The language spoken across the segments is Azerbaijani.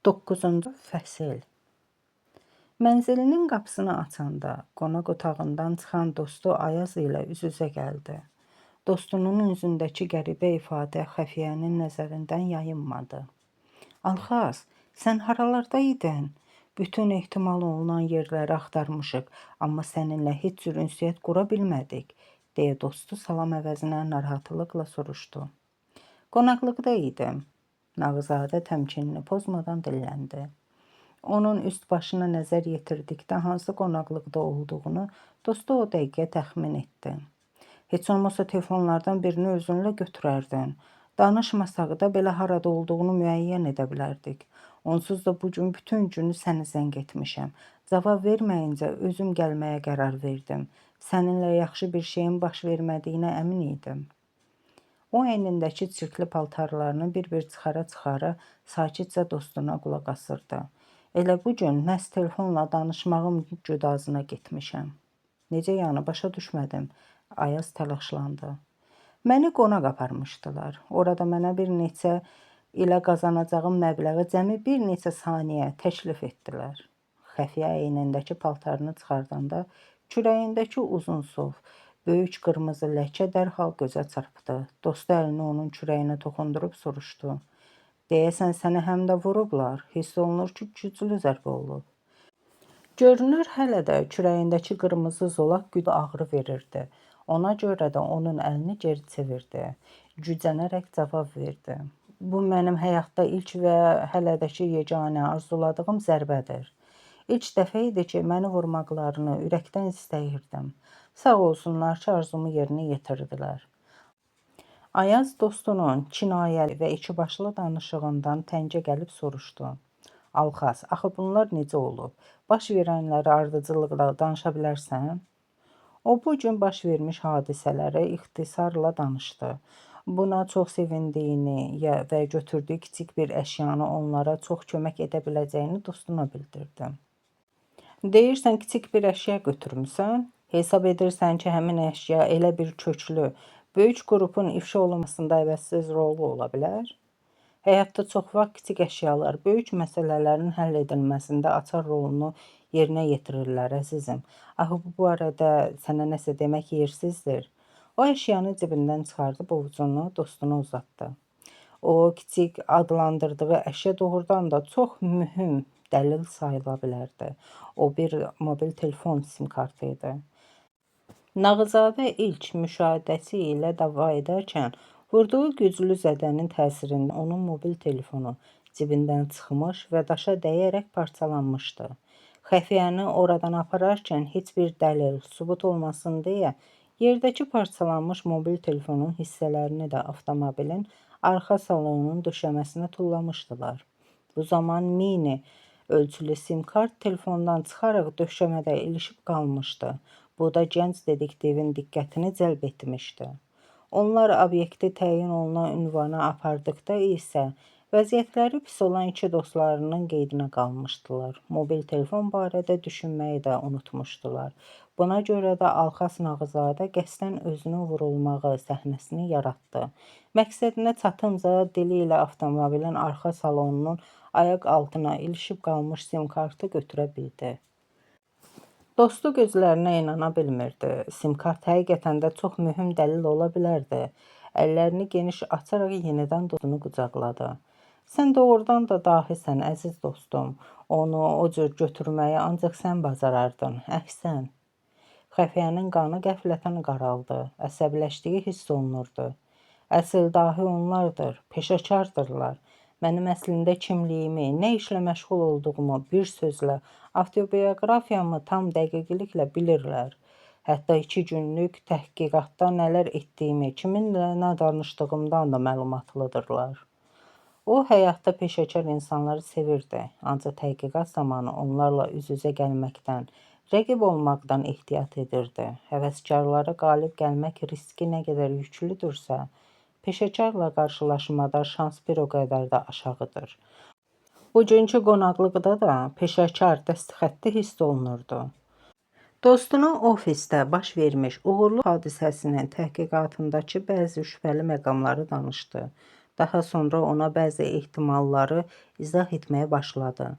9-cu fəsil. Mənzilinin qapısını açanda qonaq otağından çıxan dostu Ayaz ilə üz-üzə gəldi. Dostunun üzündəki qəribə ifadə xəfiyyənin nəzərindən yayınmadı. Alxaz, sən haralarda idin? Bütün ehtimal olunan yerləri axtarmışıq, amma səninlə heç cür ünsiyyət qura bilmədik, deyə dostu salam əvəzinə narahatlıqla soruşdu. Qonaqlıqda idim. Nağızadə təmkinini pozmadan dilləndi. Onun üst başına nəzər yetirdikdə hansı qonaqlıqda olduğunu dostu o dəqiqə təxmin etdi. Heç olmasa telefonlardan birini özünlə götürərdin. Danışmasaq da belə harada olduğunu müəyyən edə bilərdik. Onsuz da bu gün bütün günü səni zəng etmişəm. Cavab verməyincə özüm gəlməyə qərar verdim. Səninlə yaxşı bir şeyin baş vermədiyinə əmin idim. O əynindəki çirkli paltarlarını bir-bir çıxara-çıxara sakitcə dostuna qulaq asırdı. Elə bu gün məhz telefonla danışmağım güdazına getmişəm. Necə yəni, başa düşmədim. Ayaz təlaşlandı. Məni qonaq aparmışdılar. Orada mənə bir neçə ilə qazanacağım məbləği cəmi bir neçə saniyə təklif etdilər. Xəfiyyə əynindəki paltarını çıxardanda kürəyindəki uzunsov, böyük qırmızı ləkə dərhal gözə çarpdı. Dostu əlini onun kürəyinə toxundurub soruşdu. Deyəsən səni həm də vurublar. Hiss olunur ki, güclü zərbə olub. Görünür, hələ də kürəyindəki qırmızı zolaq güclü ağrı verirdi. Ona görə də onun əlini geri çevirdi. Gücənərək cavab verdi. Bu mənim həyatda ilk və hələ də ki yeganə arzuladığım zərbədir. İlk dəfə idi ki, məni vurmaqlarını ürəkdən istəyirdim. Sağ olsunlar ki, arzumu yerinə yetirdilər. Ayaz dostunun kinayəli və ikibaşlı danışığından təngə gəlib soruşdu. Alxaz, axı bunlar necə olub? Baş verənləri ardıcıllıqla danışa bilərsən? O bu gün baş vermiş hadisələri ixtisarla danışdı. Buna çox sevindiyini və götürdüyü kiçik bir əşyanı onlara çox kömək edə biləcəyini dostuna bildirdi. Deyirsən kiçik bir əşya götürmüsən? Hesab edirsən ki, həmin əşya elə bir köklü, böyük qrupun ifşa olunmasında əvəzsiz rolu ola bilər? Həyatda çox vaxt kiçik əşyalar böyük məsələlərin həll edilməsində açar rolunu yerinə yetirirlər, əzizim. Axı bu barədə sənə nəsə demək yersizdir. O əşyanı cibindən çıxardıb ovucunu dostuna uzatdı. O kiçik adlandırdığı əşya doğrudan da çox mühüm dəlil sayıla bilərdi. O bir mobil telefon sim kartı idi. Nağızadə ilk müşahidəsi ilə dava edərkən vurduğu güclü zədənin təsirində onun mobil telefonu cibindən çıxmış və daşa dəyərək parçalanmışdı. Xəfiyyəni oradan apararkən heç bir dəlil, sübut olmasın deyə yerdəki parçalanmış mobil telefonun hissələrini də avtomobilin arxa salonunun döşəməsinə tullamışdılar. Bu zaman mini ölçülü sim kart telefondan çıxaraq döşəmədə ilişib qalmışdı. Bu da gənc detektivin diqqətini cəlb etmişdi. Onlar obyekti təyin olunan ünvana apardıqda isə vəziyyətləri pis olan iki dostlarının qeydinə qalmışdılar. Mobil telefon barədə düşünməyi də unutmuşdular. Buna görə də Alxaz Nağızadə qəsdən özünün vurulmağı səhnəsini yaratdı. Məqsədinə çatınca dili ilə avtomobilin arxa salonunun ayaq altına ilişib qalmış sim kartı götürə bildi. Dostu gözlərinə inana bilmirdi. Sim kart həqiqətən də çox mühüm dəlil ola bilərdi. Əllərini geniş açaraq yenidən dostunu qucaqladı. Sən doğrudan da dahisən, əziz dostum. Onu o cür götürməyi ancaq sən bacarardın. Əhsən. Xəfiyyənin qanı qəflətən qaraldı. Əsəbləşdiyi hiss olunurdu. Əsl dahi onlardır, peşəkardırlar. Mənim əslində kimliyimi, nə işlə məşğul olduğumu, bir sözlə avtobioqrafiyamı tam dəqiqliklə bilirlər. Hətta 2 günlük təhqiqatda nələr etdiyimi, kiminlə nə danışdığımdan da məlumatlıdırlar. O həyatda peşəkar insanları sevirdi, ancaq təhqiqat zamanı onlarla üz-üzə gəlməkdən, rəqib olmaqdan ehtiyat edirdi. Həvəskarlara qalib gəlmək riski nə qədər yüklüdürsə, peşəkarla qarşılaşmada şans bir o qədər də aşağıdır. Bugünkü qonaqlıqda da peşəkar dəstxətti hiss olunurdu. Dostuna ofisdə baş vermiş uğurlu hadisəsinin təhqiqatındakı bəzi şübhəli məqamları danışdı. Daha sonra ona bəzi ehtimalları izah etməyə başladı.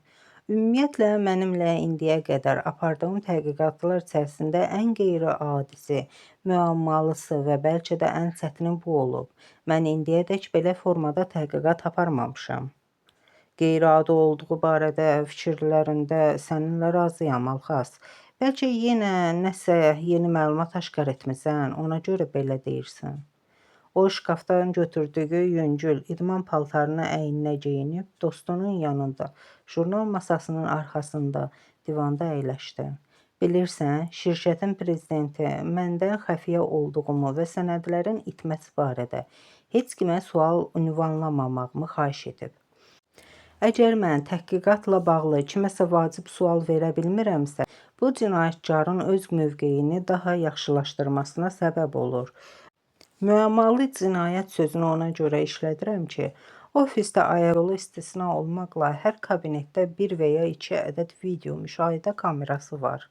Ümumiyyətlə, mənimlə indiyə qədər apardığım təhqiqatlar içərisində ən qeyri-adisi, müəmmalısı və bəlkə də ən çətini bu olub. Mən indiyədək belə formada təhqiqat aparmamışam. Qeyri-adi olduğu barədə fikirlərində səninlə razıyam, Alxaz. Bəlkə yenə nəsə yeni məlumat aşkar etmisən, ona görə belə deyirsən. O, şkafdan götürdüyü yüngül idman paltarını əyninə geyinib, dostunun yanında, jurnal masasının arxasında, divanda əyləşdi. Bilirsən, şirkətin prezidenti məndən xəfiyyə olduğumu və sənədlərin itməsi barədə heç kimə sual ünvanlamamağımı xahiş edib. Əgər mən təhqiqatla bağlı kiməsə vacib sual verə bilmirəmsə, bu cinayətkarın öz mövqeyini daha yaxşılaşdırmasına səbəb olur. Müəmmalı cinayət sözünü ona görə işlədirəm ki, ofisdə ayaqyolu istisna olmaqla hər kabinetdə bir və ya iki ədəd video müşahidə kamerası var.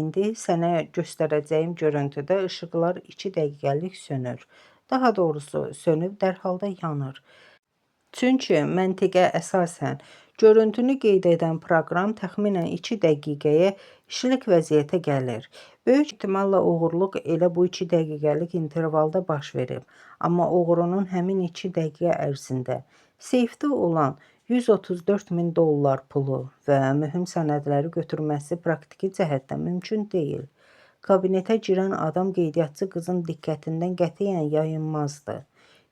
İndi sənə göstərəcəyim görüntüdə işıqlar 2 dəqiqəlik sönür. Daha doğrusu, sönüb dərhal da yanır. Çünki məntiqə əsasən görüntünü qeyd edən proqram təxminən 2 dəqiqəyə işlək vəziyyətə gəlir. Böyük ehtimalla oğurluq elə bu 2 dəqiqəlik intervalda baş verib. Amma oğrunun həmin 2 dəqiqə ərzində seyfdə olan 134 min dollar pulu və mühüm sənədləri götürməsi praktiki cəhətdən mümkün deyil. Kabinetə girən adam qeydiyyatçı qızın diqqətindən qətiyyən yayınmazdı.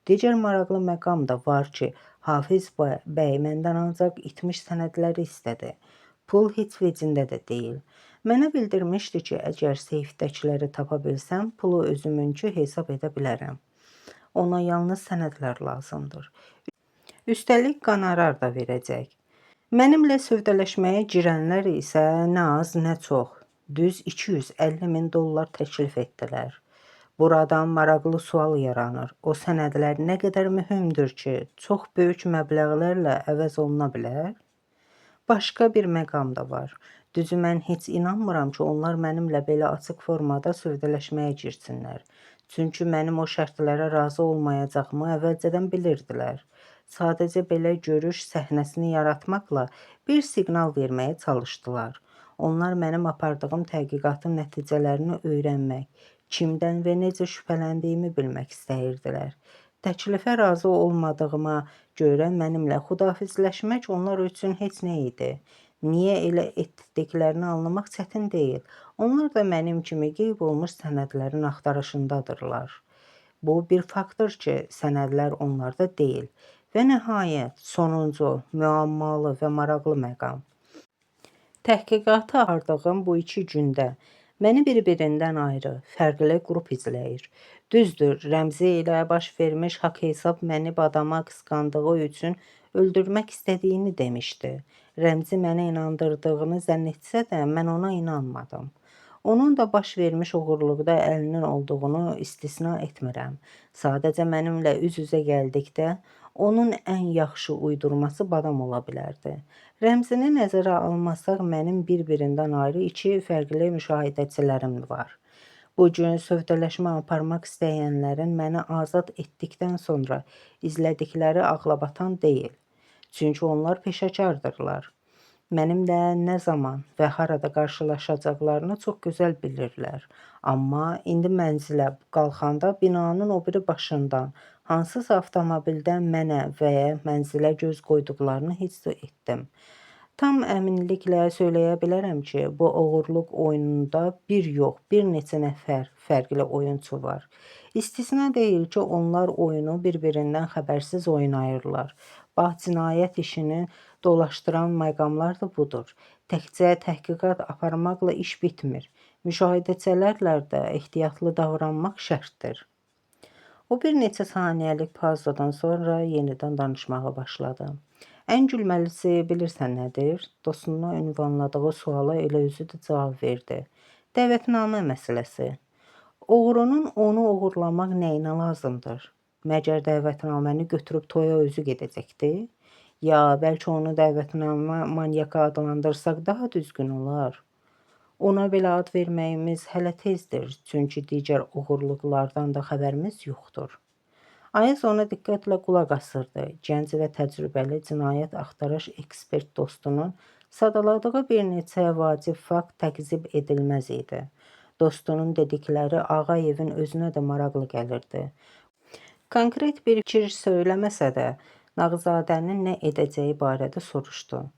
Digər maraqlı məqam da var ki, Hafiz bəy məndən ancaq itmiş sənədləri istədi. Pul heç vecində də deyil. Mənə bildirmişdi ki, əgər seyfdəkiləri tapa bilsəm, pulu özümünkü hesab edə bilərəm. Ona yalnız sənədlər lazımdır. Üstəlik qonorar da verəcək. Mənimlə sövdələşməyə girənlər isə nə az, nə çox, düz 250 min dollar təklif etdilər. Buradan maraqlı sual yaranır. O sənədlər nə qədər mühümdür ki, çox böyük məbləğlərlə əvəz oluna bilər? Başqa bir məqam da var. Düzü, mən heç inanmıram ki, onlar mənimlə belə açıq formada sövdələşməyə girsinlər. Çünki mənim o şərtlərə razı olmayacağımı əvvəlcədən bilirdilər. Sadəcə belə görüş səhnəsini yaratmaqla bir siqnal verməyə çalışdılar. Onlar mənim apardığım təhqiqatın nəticələrini öyrənmək, kimdən və necə şübhələndiyimi bilmək istəyirdilər. Təklifə razı olmadığıma görə mənimlə xudahafizləşmək onlar üçün heç nə idi. Niyə elə etdiklərini anlamaq çətin deyil. Onlar da mənim kimi qeyb olmuş sənədlərin axtarışındadırlar. Bu bir faktdır ki, sənədlər onlarda deyil. Və nəhayət, sonuncu, müəmmalı və maraqlı məqam. Təhqiqatı apardığım bu 2 gündə məni bir-birindən ayrı, fərqli qrup izləyir. Düzdür, Rəmzi ilə baş vermiş haqq-hesab məni badama qısqandığı üçün öldürmək istədiyini demişdi. Rəmzi mənə inandırdığını zənn etsə də mən ona inanmadım. Onun da baş vermiş oğurluqda əlinin olduğunu istisna etmirəm. Sadəcə mənimlə üz-üzə gəldikdə onun ən yaxşı uydurması badam ola bilərdi. Rəmzini nəzərə almasaq, mənim bir-birindən ayrı 2 fərqli müşahidəçilərim var. Bu gün sövdələşmə aparmaq istəyənlərin məni azad etdikdən sonra izlədikləri ağlabatan deyil. Çünki onlar peşəkardırlar. Mənimlə nə zaman və harada qarşılaşacaqlarını çox gözəl bilirlər. Amma indi mənzilə qalxanda binanın o biri başından hansısa avtomobildən mənə və mənzilə göz qoyduqlarını hiss etdim. Tam əminliklə söyləyə bilərəm ki, bu oğurluq oyununda bir yox, bir neçə nəfər fərqli oyunçu var. İstisna deyil ki, onlar oyunu bir-birindən xəbərsiz oynayırlar. Bax, cinayət işini dolaşdıran məqamlar da budur. Təkcə təhqiqat aparmaqla iş bitmir. Müşahidəçilərlə də ehtiyatlı davranmaq şərtdir. O bir neçə saniyəlik pauzadan sonra yenidən danışmağa başladı. Ən gülməlisi bilirsən nədir? Dostuna ünvanladığı suala elə özü də cavab verdi. Dəvətnamə məsələsi. Oğrunun onu oğurlamaq nəyinə lazımdır? Məgər dəvətnaməni götürüb toya özü gedəcəkdi? Ya bəlkə onu dəvətnamə manyaka adlandırsaq daha düzgün olar? Ona belə ad verməyimiz hələ tezdir, çünki digər oğurluqlardan da xəbərimiz yoxdur. Ayaz ona diqqətlə qulaq asırdı. Gənc və təcrübəli cinayət axtarış ekspert dostunun sadaladığı bir neçə vacib fakt təkzib edilməz idi. Dostunun dedikləri Ağayevin özünə də maraqlı gəlirdi. Konkret bir fikir söyləməsə də, Nağızadənin nə edəcəyi barədə soruşdu.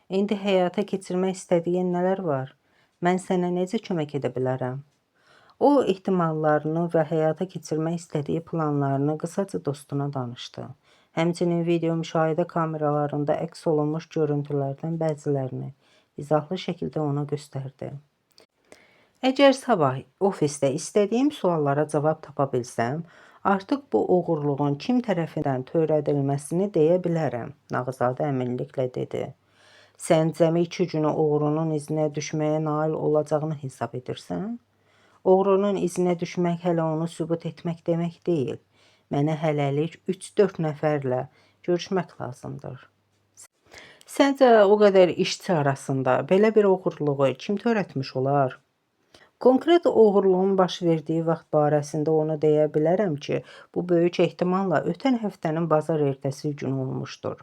İndi həyata keçirmək istədiyin nələr var? Mən sənə necə kömək edə bilərəm? O, ehtimallarını və həyata keçirmək istədiyi planlarını qısaca dostuna danışdı. Həmçinin video müşahidə kameralarında əks olunmuş görüntülərdən bəzilərini izahlı şəkildə ona göstərdi. Əgər sabah ofisdə istədiyim suallara cavab tapa bilsəm, artıq bu oğurluğun kim tərəfindən törədilməsini deyə bilərəm, Nağızadə əminliklə dedi. Sən cəmi 2 günə oğrunun izinə düşməyə nail olacağını hesab edirsən? Oğrunun izinə düşmək hələ onu sübut etmək demək deyil. Mənə hələlik 3-4 nəfərlə görüşmək lazımdır. Səncə o qədər işçi arasında belə bir oğurluğu kim törətmiş olar? Konkret oğurluğun baş verdiyi vaxt barəsində onu deyə bilərəm ki, bu böyük ehtimalla ötən həftənin bazar ertəsi günü olmuşdur.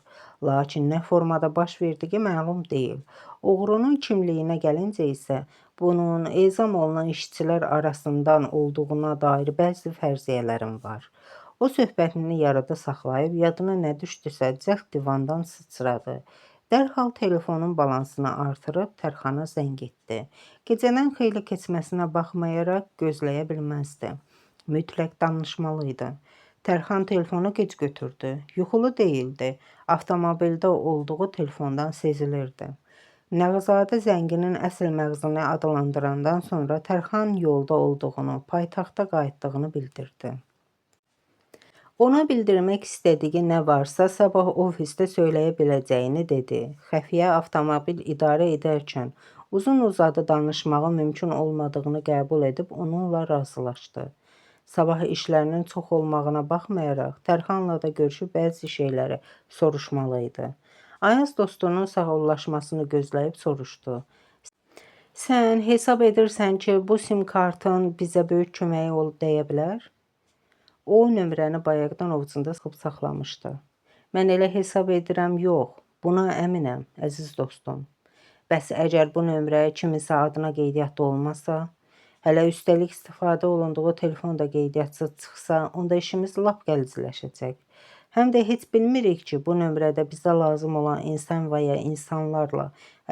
Lakin nə formada baş verdiyi məlum deyil. Oğrunun kimliyinə gəlincə isə bunun ezam olunan işçilər arasından olduğuna dair bəzi fərziyyələrim var. O söhbətini yarıda saxlayıb yadına nə düşdüsə cəld divandan sıçradı. Dərhal telefonun balansını artırıb Tərxana zəng etdi. Gecədən xeyli keçməsinə baxmayaraq gözləyə bilməzdi. Mütləq danışmalı idi. Tərxan telefonu gec götürdü. Yuxulu deyildi. Avtomobildə olduğu telefondan sezilirdi. Nağızadə zənginin əsl məğzini adlandırandan sonra Tərxan yolda olduğunu, paytaxta qayıtdığını bildirdi. Ona bildirmək istədiyi nə varsa sabah ofisdə söyləyə biləcəyini dedi. Xəfiyyə avtomobil idarə edərkən uzun-uzadı danışmağın mümkün olmadığını qəbul edib onunla razılaşdı. Sabah işlərinin çox olmağına baxmayaraq Tərxanla da görüşüb bəzi şeyləri soruşmalı idi. Ayaz dostunun sağollaşmasını gözləyib soruşdu. Sən hesab edirsən ki, bu sim kartın bizə böyük köməyi dəyə bilər? O nömrəni bayaqdan ovucunda sıxıb saxlamışdı. Mən elə hesab edirəm, yox. Buna əminəm, əziz dostum. Bəs əgər bu nömrə kiminsə adına qeydiyyatda olmasa, hələ üstəlik istifadə olunduğu telefon da qeydiyyatсız çıxsa, onda işimiz lap qəlizləşəcək. Həm də heç bilmirik ki, bu nömrədə bizə lazım olan insan və ya insanlarla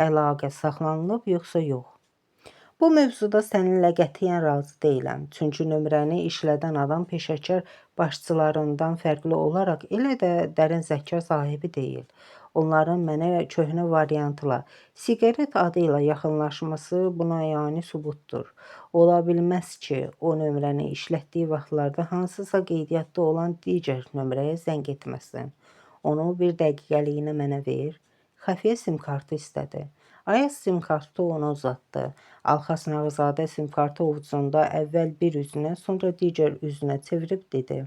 əlaqə saxlanılıb yoxsa yox. Bu mövzuda səninlə qətiyyən razı deyiləm. Çünki nömrəni işlədən adam peşəkar başçılarından fərqli olaraq elə də dərin zəka sahibi deyil. Onların mənə köhnə variantla, siqaret adı ilə yaxınlaşması buna yani sübutdur. Ola bilməz ki, o nömrəni işlətdiyi vaxtlarda hansısa qeydiyyatda olan digər nömrəyə zəng etməsin. Onu bir dəqiqəliyinə mənə ver. Xəfiyyə sim kartı istədi. Ayaz sim kartı ona uzatdı. Alxas Nağızadə sim kartı ovucunda əvvəl bir üzünə, sonra digər üzünə çevirib dedi.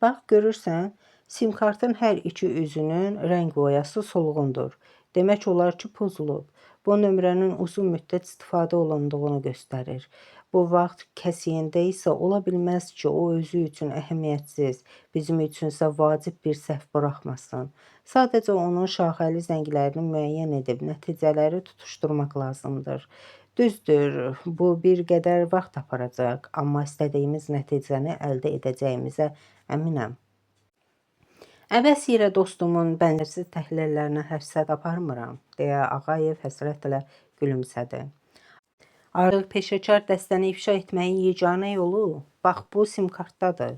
Bax, görürsən, sim kartın hər iki üzünün rəng boyası solğundur. Demək olar ki, pozulub. Bu nömrənin uzun müddət istifadə olunduğunu göstərir. Bu vaxt kəsiyində isə ola bilməz ki, o özü üçün əhəmiyyətsiz, bizim üçünsə vacib bir səhv buraxmasın. Sadəcə onun şaxəli zənglərini müəyyən edib nəticələri tutuşdurmaq lazımdır. Düzdür, bu bir qədər vaxt aparacaq, amma istədiyimiz nəticəni əldə edəcəyimizə əminəm. Əbəs yerə dostumun bənzərsiz təhlillərinə həsrət aparmıram, deyə Ağayev həsrətlə gülümsədi. Artıq peşəkar dəstəni ifşa etməyin yeganə yolu bax bu sim kartdadır.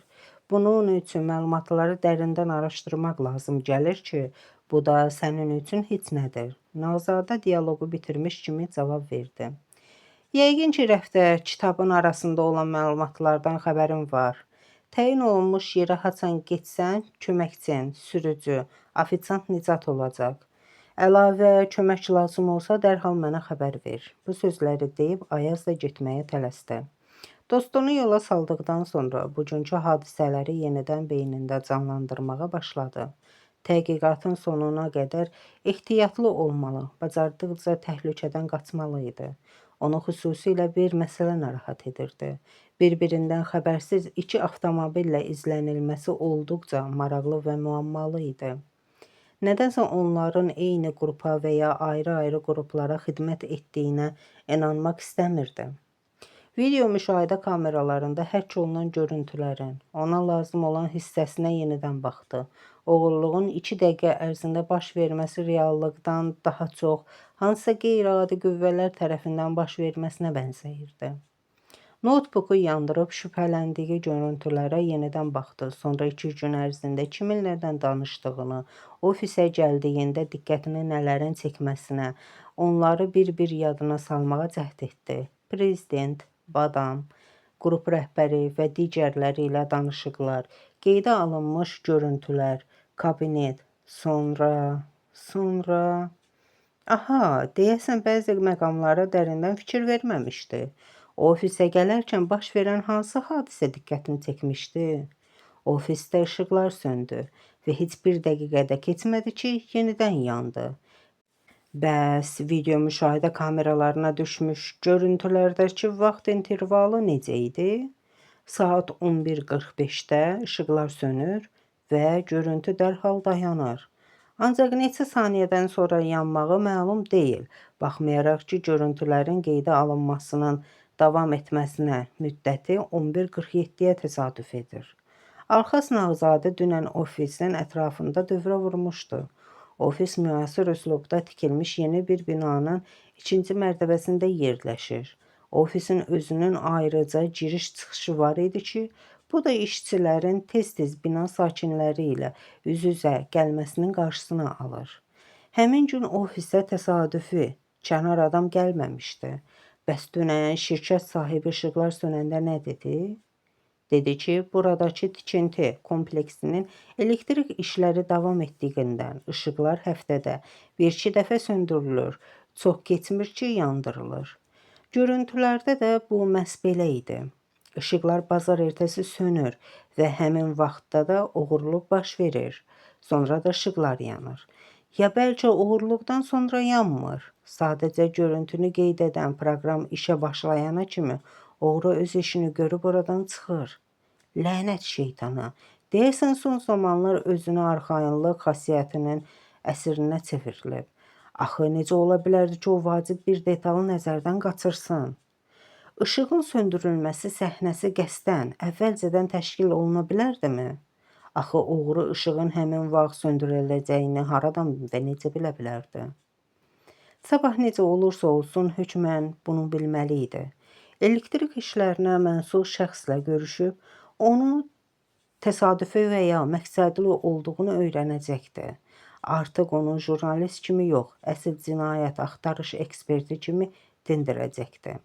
Bunun üçün məlumatları dərindən araşdırmaq lazım gəlir ki, bu da sənin üçün heç nədir. Nağızadə dialoqu bitirmiş kimi cavab verdi. Yəqin ki, rəfdə kitabın arasında olan məlumatlardan xəbərim var. Təyin olunmuş yerə haçan getsən, köməkçin, sürücü, ofisiant Nicat olacaq. Əlavə kömək lazım olsa dərhal mənə xəbər ver. Bu sözləri deyib Ayaz da getməyə tələsdi. Dostunu yola saldıqdan sonra bugünkü hadisələri yenidən beynində canlandırmağa başladı. Təhqiqatın sonuna qədər ehtiyatlı olmalı, bacardıqca təhlükədən qaçmalı idi. Onu xüsusilə bir məsələ narahat edirdi. Bir-birindən xəbərsiz iki avtomobillə izlənilməsi olduqca maraqlı və müəmmalı idi. Nədənsə onların eyni qrupa və ya ayrı-ayrı qruplara xidmət etdiyinə inanmaq istəmirdi. Video müşahidə kameralarında həkk olunan görüntülərin ona lazım olan hissəsinə yenidən baxdı. Oğurluğun 2 dəqiqə ərzində baş verməsi reallıqdan daha çox hansısa qeyri-adi qüvvələr tərəfindən baş verməsinə bənzəyirdi. Notebooku yandırıb şübhələndiyi görüntülərə yenidən baxdı. Sonra 2 gün ərzində kimin nədən danışdığını, ofisə gəldiyində diqqətini nələrin çəkməsinə, onları bir-bir yadına salmağa cəhd etdi. Prezident, Badam, qrup rəhbəri və digərləri ilə danışıqlar, qeydə alınmış görüntülər, kabinet, sonra. Aha, deyəsən bəzi məqamlara dərindən fikir verməmişdi. Ofisə gələrkən baş verən hansı hadisə diqqətini çəkmişdi? Ofisdə işıqlar söndü və heç bir dəqiqə də keçmədi ki, yenidən yandı. Bəs video müşahidə kameralarına düşmüş görüntülərdəki vaxt intervalı necə idi? Saat 11:45-də işıqlar sönür və görüntü dərhal dayanır. Ancaq neçə saniyədən sonra yanmağı məlum deyil. Baxmayaraq ki, görüntülərin qeydə alınmasının davam etməsinə müddəti 11:47-yə təsadüf edir. Alxas Nağızadə dünən ofisin ətrafında dövrə vurmuşdu. Ofis müasir üslubda tikilmiş yeni bir binanın 2-ci mərtəbəsində yerləşir. Ofisin özünün ayrıca giriş-çıxışı var idi ki, bu da işçilərin tez-tez bina sakinləri ilə üz-üzə gəlməsinin qarşısını alır. Həmin gün ofisə təsadüfi kənar adam gəlməmişdi. Bəs dünən şirkət sahibi işıqlar sönəndə nə dedi? Dedi ki, buradakı tikinti kompleksinin elektrik işləri davam etdiyindən işıqlar həftədə 1-2 dəfə söndürülür, çox keçmir ki, yandırılır. Görüntülərdə də bu məhz belə idi. İşıqlar bazar ertəsi sönür və həmin vaxtda da oğurluq baş verir. Sonra da işıqlar yanır. Ya bəlkə oğurluqdan sonra yanmır. Sadəcə görüntünü qeyd edən proqram işə başlayana kimi oğru öz işini görüb oradan çıxır. Lənət şeytana. Deyəsən son zamanlar özünü arxayınlıq xasiyyətinin əsirinə çevrilib. Axı necə ola bilərdi ki, o vacib bir detalı nəzərdən qaçırsın? İşığın söndürülməsi səhnəsi qəsdən, əvvəlcədən təşkil oluna bilərdimi? Axı oğru işığın həmin vaxt söndürüləcəyini haradan və necə bilə bilərdi? Sabah necə olursa olsun hökmən bunu bilməli idi. Elektrik işlərinə mənsub şəxslə görüşüb, onu təsadüfi və ya məqsədli olduğunu öyrənəcəkdi. Artıq onu jurnalist kimi yox, əsl cinayət axtarış eksperti kimi dindirəcəkdi.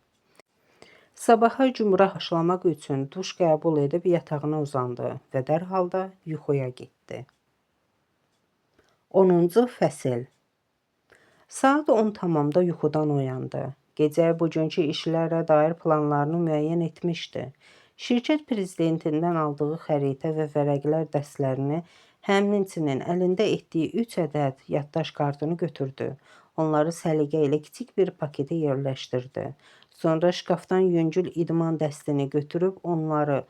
Sabaha gümrah başlamaq üçün duş qəbul edib yatağına uzandı və dərhal da yuxuya getdi. 10-cu fəsil. Saat 10 tamamda yuxudan oyandı. Gecə bugünkü işlərə dair planlarını müəyyən etmişdi. Şirkət prezidentindən aldığı xəritə və vərəqlər dəstlərini, həmçinin əlində etdiyi 3 ədəd yaddaş kartını götürdü. Onları səliqə ilə kiçik bir paketə yerləşdirdi. Sonra şkafdan yüngül idman dəstini götürüb onları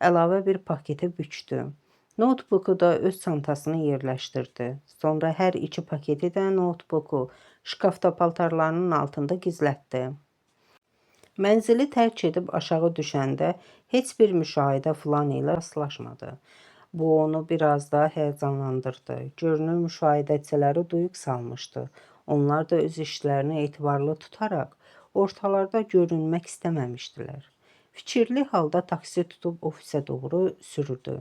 əlavə bir paketə bükdü. Notebooku da öz çantasına yerləşdirdi. Sonra hər iki paketi də notebooku şkafda paltarlarının altında gizlətdi. Mənzili tərk edib aşağı düşəndə heç bir müşahidə filan ilə rastlaşmadı. Bu onu biraz da həyəcanlandırdı. Görünür müşahidəçiləri duyuq salmışdı. Onlar da öz işlərini etibarlı tutaraq ortalarda görünmək istəməmişdilər. Fikirli halda taksi tutub ofisə doğru sürürdü.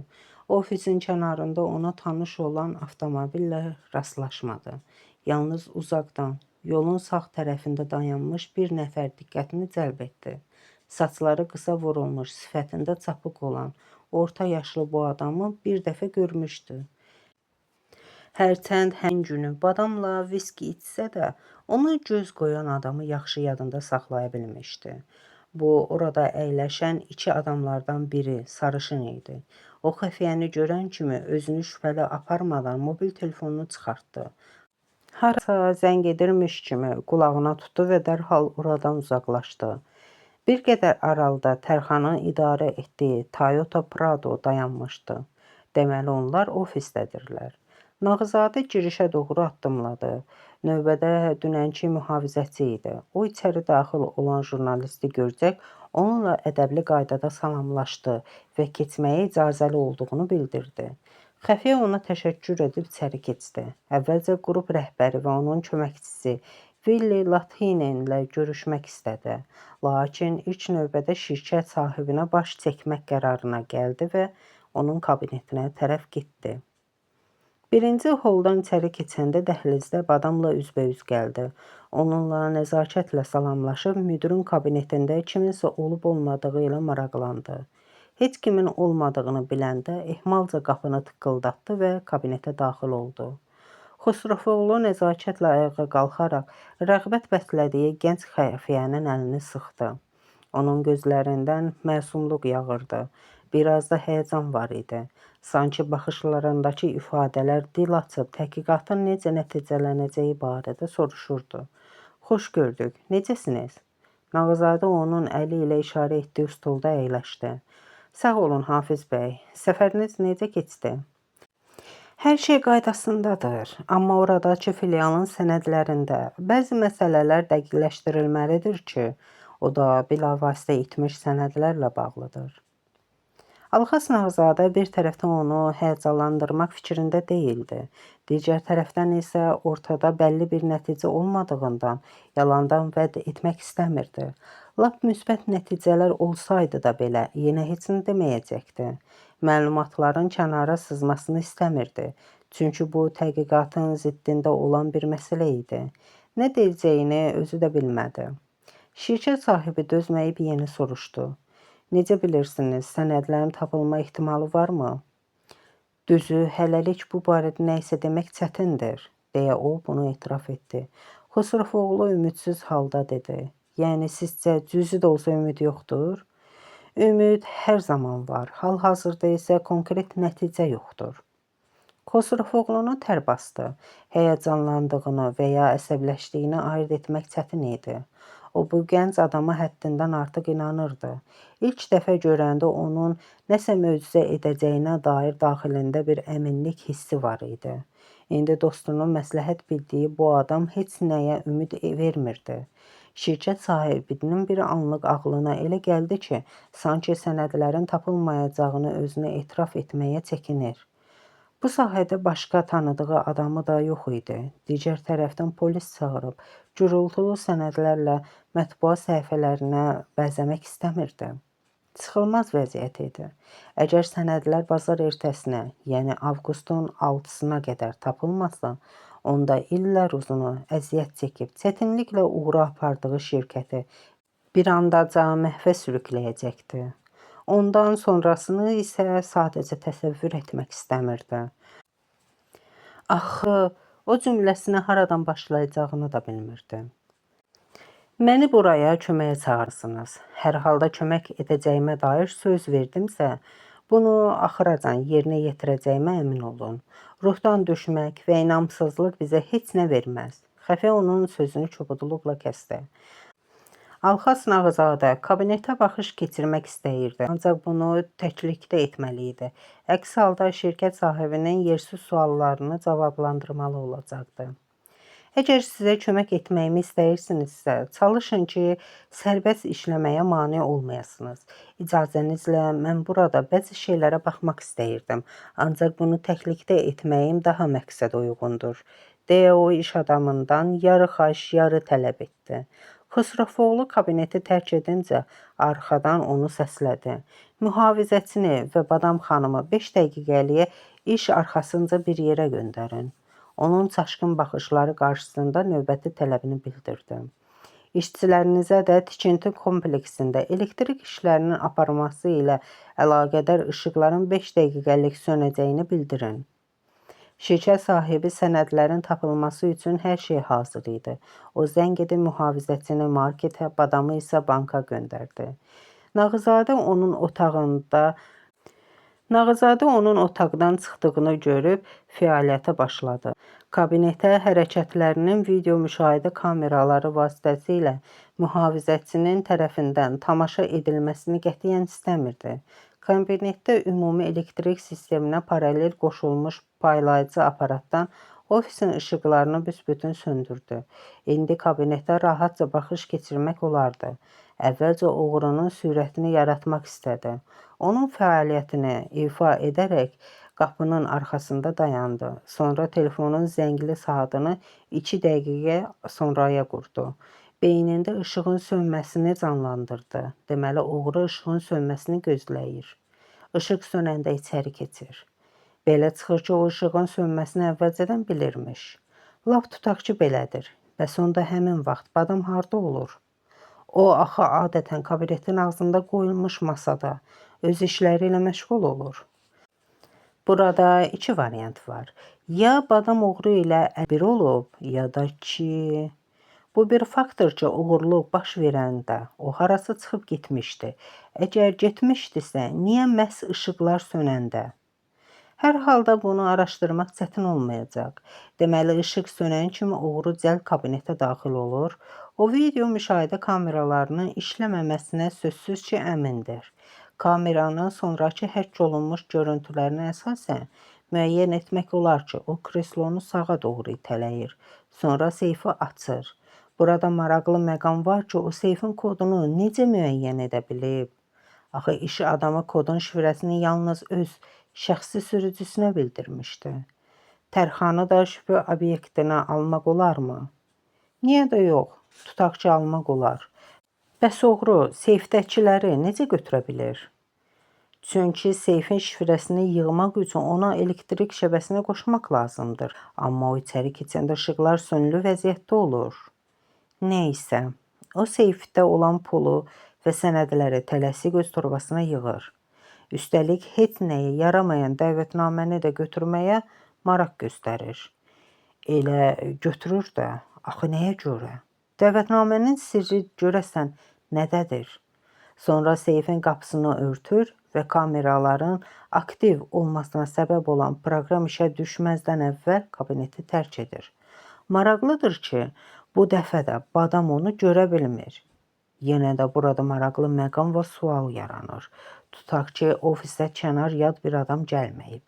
Ofisin kənarında ona tanış olan avtomobillə rastlaşmadı. Yalnız uzaqdan, yolun sağ tərəfində dayanmış bir nəfər diqqətini cəlb etdi. Saçları qısa vurulmuş, sifətində çapıq olan orta yaşlı bu adamı bir dəfə görmüşdü. Hərçənd həmin günü badamla viski içsə də, ona göz qoyan adamı yaxşı yadında saxlaya bilmişdi. Bu, orada əyləşən iki adamlardan biri sarışın idi. O xəfiyyəni görən kimi özünü şübhəli aparmadan mobil telefonunu çıxartdı. Harasa zəng edirmiş kimi qulağına tutdu və dərhal oradan uzaqlaşdı. Bir qədər aralıda Tərxanın idarə etdiyi Toyota Prado dayanmışdı. Deməli onlar ofisdədirlər. Nağızadə girişə doğru addımladı. Növbədə dünənki mühafizəçi idi. O içəri daxil olan jurnalisti görcək onunla ədəbli qaydada salamlaşdı və keçməyə icazəli olduğunu bildirdi. Xəfiyyə ona təşəkkür edib içəri keçdi. Əvvəlcə qrup rəhbəri və onun köməkçisi Villi Latinenlə görüşmək istədi. Lakin ilk növbədə şirkət sahibinə baş çəkmək qərarına gəldi və onun kabinetinə tərəf getdi. Birinci holdan içəri keçəndə dəhlizdə Badamla üzbəüz gəldi. Onunla nəzakətlə salamlaşıb müdirin kabinetində kiminsə olub-olmadığı ilə maraqlandı. Heç kimin olmadığını biləndə ehmalca qapını tıqqıldatdı və kabinetə daxil oldu. Xosrofoğlu nəzakətlə ayağa qalxaraq rəğbət bəslədiyi gənc xəfiyyənin əlini sıxdı. Onun gözlərindən məsumluq yağırdı. Biraz da həyəcan var idi. Sanki baxışlarındakı ifadələr dil açıb təhqiqatın necə nəticələnəcəyi barədə soruşurdu. Xoş gördük. Necəsiniz? Nağızadə onun əli ilə işarə etdiyi stolda əyləşdi. Sağ olun Hafiz bəy. Səfəriniz necə keçdi? Hər şey qaydasındadır, amma oradakı filialın sənədlərində bəzi məsələlər dəqiqləşdirilməlidir ki, o da bilavasitə itmiş sənədlərlə bağlıdır. Alxas Nağızadə bir tərəfdən onu həyəcanlandırmaq fikrində deyildi. Digər tərəfdən isə ortada bəlli bir nəticə olmadığından yalandan vəd etmək istəmirdi. Lap müsbət nəticələr olsaydı da belə yenə heç nə deməyəcəkdi. Məlumatların kənara sızmasını istəmirdi. Çünki bu təhqiqatın ziddində olan bir məsələ idi. Nə deyəcəyini özü də bilmədi. Şirkət sahibi dözməyib yenə soruşdu. Necə bilirsiniz, sənədlərin tapılma ehtimalı varmı? Düzü, hələlik bu barədə nə isə demək çətindir, deyə o bunu etiraf etdi. Xosrofoğlu ümidsiz halda dedi. Yəni sizcə cüzi də olsa ümid yoxdur? Ümid hər zaman var. Hal-hazırda isə konkret nəticə yoxdur. Xosrofoğlunu tər basdı. Həyəcanlandığını və ya əsəbləşdiyini ayırd etmək çətin idi. O bu gənc adama həddindən artıq inanırdı. İlk dəfə görəndə onun nəsə möcüzə edəcəyinə dair daxilində bir əminlik hissi var idi. İndi dostunun məsləhət bildiyi bu adam heç nəyə ümid vermirdi. Şirkət sahibinin bir anlıq ağlına elə gəldi ki, sanki sənədlərin tapılmayacağını özünə etiraf etməyə çəkinir. Bu sahədə başqa tanıdığı adamı da yox idi. Digər tərəfdən polis çağırıb gurultulu sənədlərlə mətbuat səhifələrinə bəzəmək istəmirdi. Çıxılmaz vəziyyət idi. Əgər sənədlər bazar ertəsinə, yəni avqustun 6-sına qədər tapılmasa, onda illər uzunu əziyyət çəkib çətinliklə uğura apardığı şirkəti bir andaca məhvə sürükləyəcəkdi. Ondan sonrasını isə sadəcə təsəvvür etmək istəmirdi. Axı o cümləsinə haradan başlayacağını da bilmirdi. Məni buraya köməyə çağırırsınız. Hər halda kömək edəcəyimə dair söz verdimsə, bunu axıracan yerinə yetirəcəyimə əmin olun. Ruhdan düşmək və inamsızlıq bizə heç nə verməz. Xəfiyyə onun sözünü kobudluqla kəsdi. Alxas Nağızadə kabinetə baxış keçirmək istəyirdi, ancaq bunu təklikdə etməli idi. Əks halda şirkət sahibinin yersiz suallarını cavablandırmalı olacaqdı. Əgər sizə kömək etməyimi istəyirsinizsə, çalışın ki, sərbəst işləməyə mane olmayasınız. İcazənizlə mən burada bəzi şeylərə baxmaq istəyirdim, ancaq bunu təklikdə etməyim daha məqsədə uyğundur, deyə o iş adamından yarı xahiş, yarı tələb etdi. Xosrofoğlu kabineti tərk edincə arxadan onu səslədi. Mühafizəçini və Badam xanımı 5 dəqiqəliyə iş arxasınca bir yerə göndərin. Onun çaşqın baxışları qarşısında növbəti tələbini bildirdi. İşçilərinizə də tikinti kompleksində elektrik işlərinin aparılması ilə əlaqədar işıqların 5 dəqiqəlik sönəcəyini bildirin. Şirkət sahibi sənədlərin tapılması üçün hər şey hazır idi. O zəng edib mühafizəçini marketə, Badamı isə banka göndərdi. Nağızadə onun otaqdan çıxdığını görüb fəaliyyətə başladı. Kabinetə hərəkətlərinin video müşahidə kameraları vasitəsilə mühafizəçinin tərəfindən tamaşa edilməsini qətiyyən istəmirdi. Kabinetdə ümumi elektrik sisteminə paralel qoşulmuş paylayıcı aparatdan ofisin işıqlarını büsbütün söndürdü. İndi kabinetə rahatca baxış keçirmək olardı. Əvvəlcə oğrunun sürətini yaratmaq istədi. Onun fəaliyyətini ifa edərək qapının arxasında dayandı. Sonra telefonun zəngli saatını 2 dəqiqə sonraya qurdu. Beynində işığın sönməsini canlandırdı. Deməli, oğru işığın sönməsini gözləyir. İşıq sönəndə içəri keçir. Belə çıxır ki, o işığın sönməsini əvvəlcədən bilirmiş. Lap tutaq ki, belədir. Bəs onda həmin vaxt Badam harda olur? O, axı adətən kabinetin ağzında qoyulmuş masada öz işləri ilə məşğul olur. Burada iki variant var. Ya Badam oğru ilə bir olub, ya da ki... Bu bir faktdır ki, oğurluq baş verəndə o harasa çıxıb getmişdi. Əgər getmişdisə, niyə məhz işıqlar sönəndə? Hər halda bunu araşdırmaq çətin olmayacaq. Deməli, işıq sönən kimi oğru cəld kabinetə daxil olur. O video müşahidə kameralarının işləməməsinə sözsüz ki, əmindir. Kameranın sonrakı həkk olunmuş görüntülərinə əsasən müəyyən etmək olar ki, o kreslonu sağa doğru itələyir. Sonra seyfi açır. Burada maraqlı məqam var ki, o seyfin kodunu necə müəyyən edə bilib? Axı iş adamı kodun şifrəsini yalnız öz şəxsi sürücüsünə bildirmişdi. Tərxanı da şübhə obyektinə almaq olarmı? Niyə də yox, tutaq ki, almaq olar. Bəs oğru seyfdəkiləri necə götürə bilir? Çünki seyfin şifrəsini yığmaq üçün ona elektrik şəbəsinə qoşmaq lazımdır. Amma o içəri keçəndə işıqlar sönülü vəziyyətdə olur. Nəysə, o seyfdə olan pulu və sənədləri tələsik öz torbasına yığır. Üstəlik, heç nəyə yaramayan dəvətnaməni də götürməyə maraq göstərir. Elə götürür də, axı nəyə görə? Dəvətnamənin sirri görəsən nədədir? Sonra seyfin qapısını örtür və kameraların aktiv olmasına səbəb olan proqram işə düşməzdən əvvəl kabineti tərk edir. Maraqlıdır ki, bu dəfə də Badam onu görə bilmir. Yenə də burada maraqlı məqam və sual yaranır. Tutaq ki, ofisə kənar yad bir adam gəlməyib.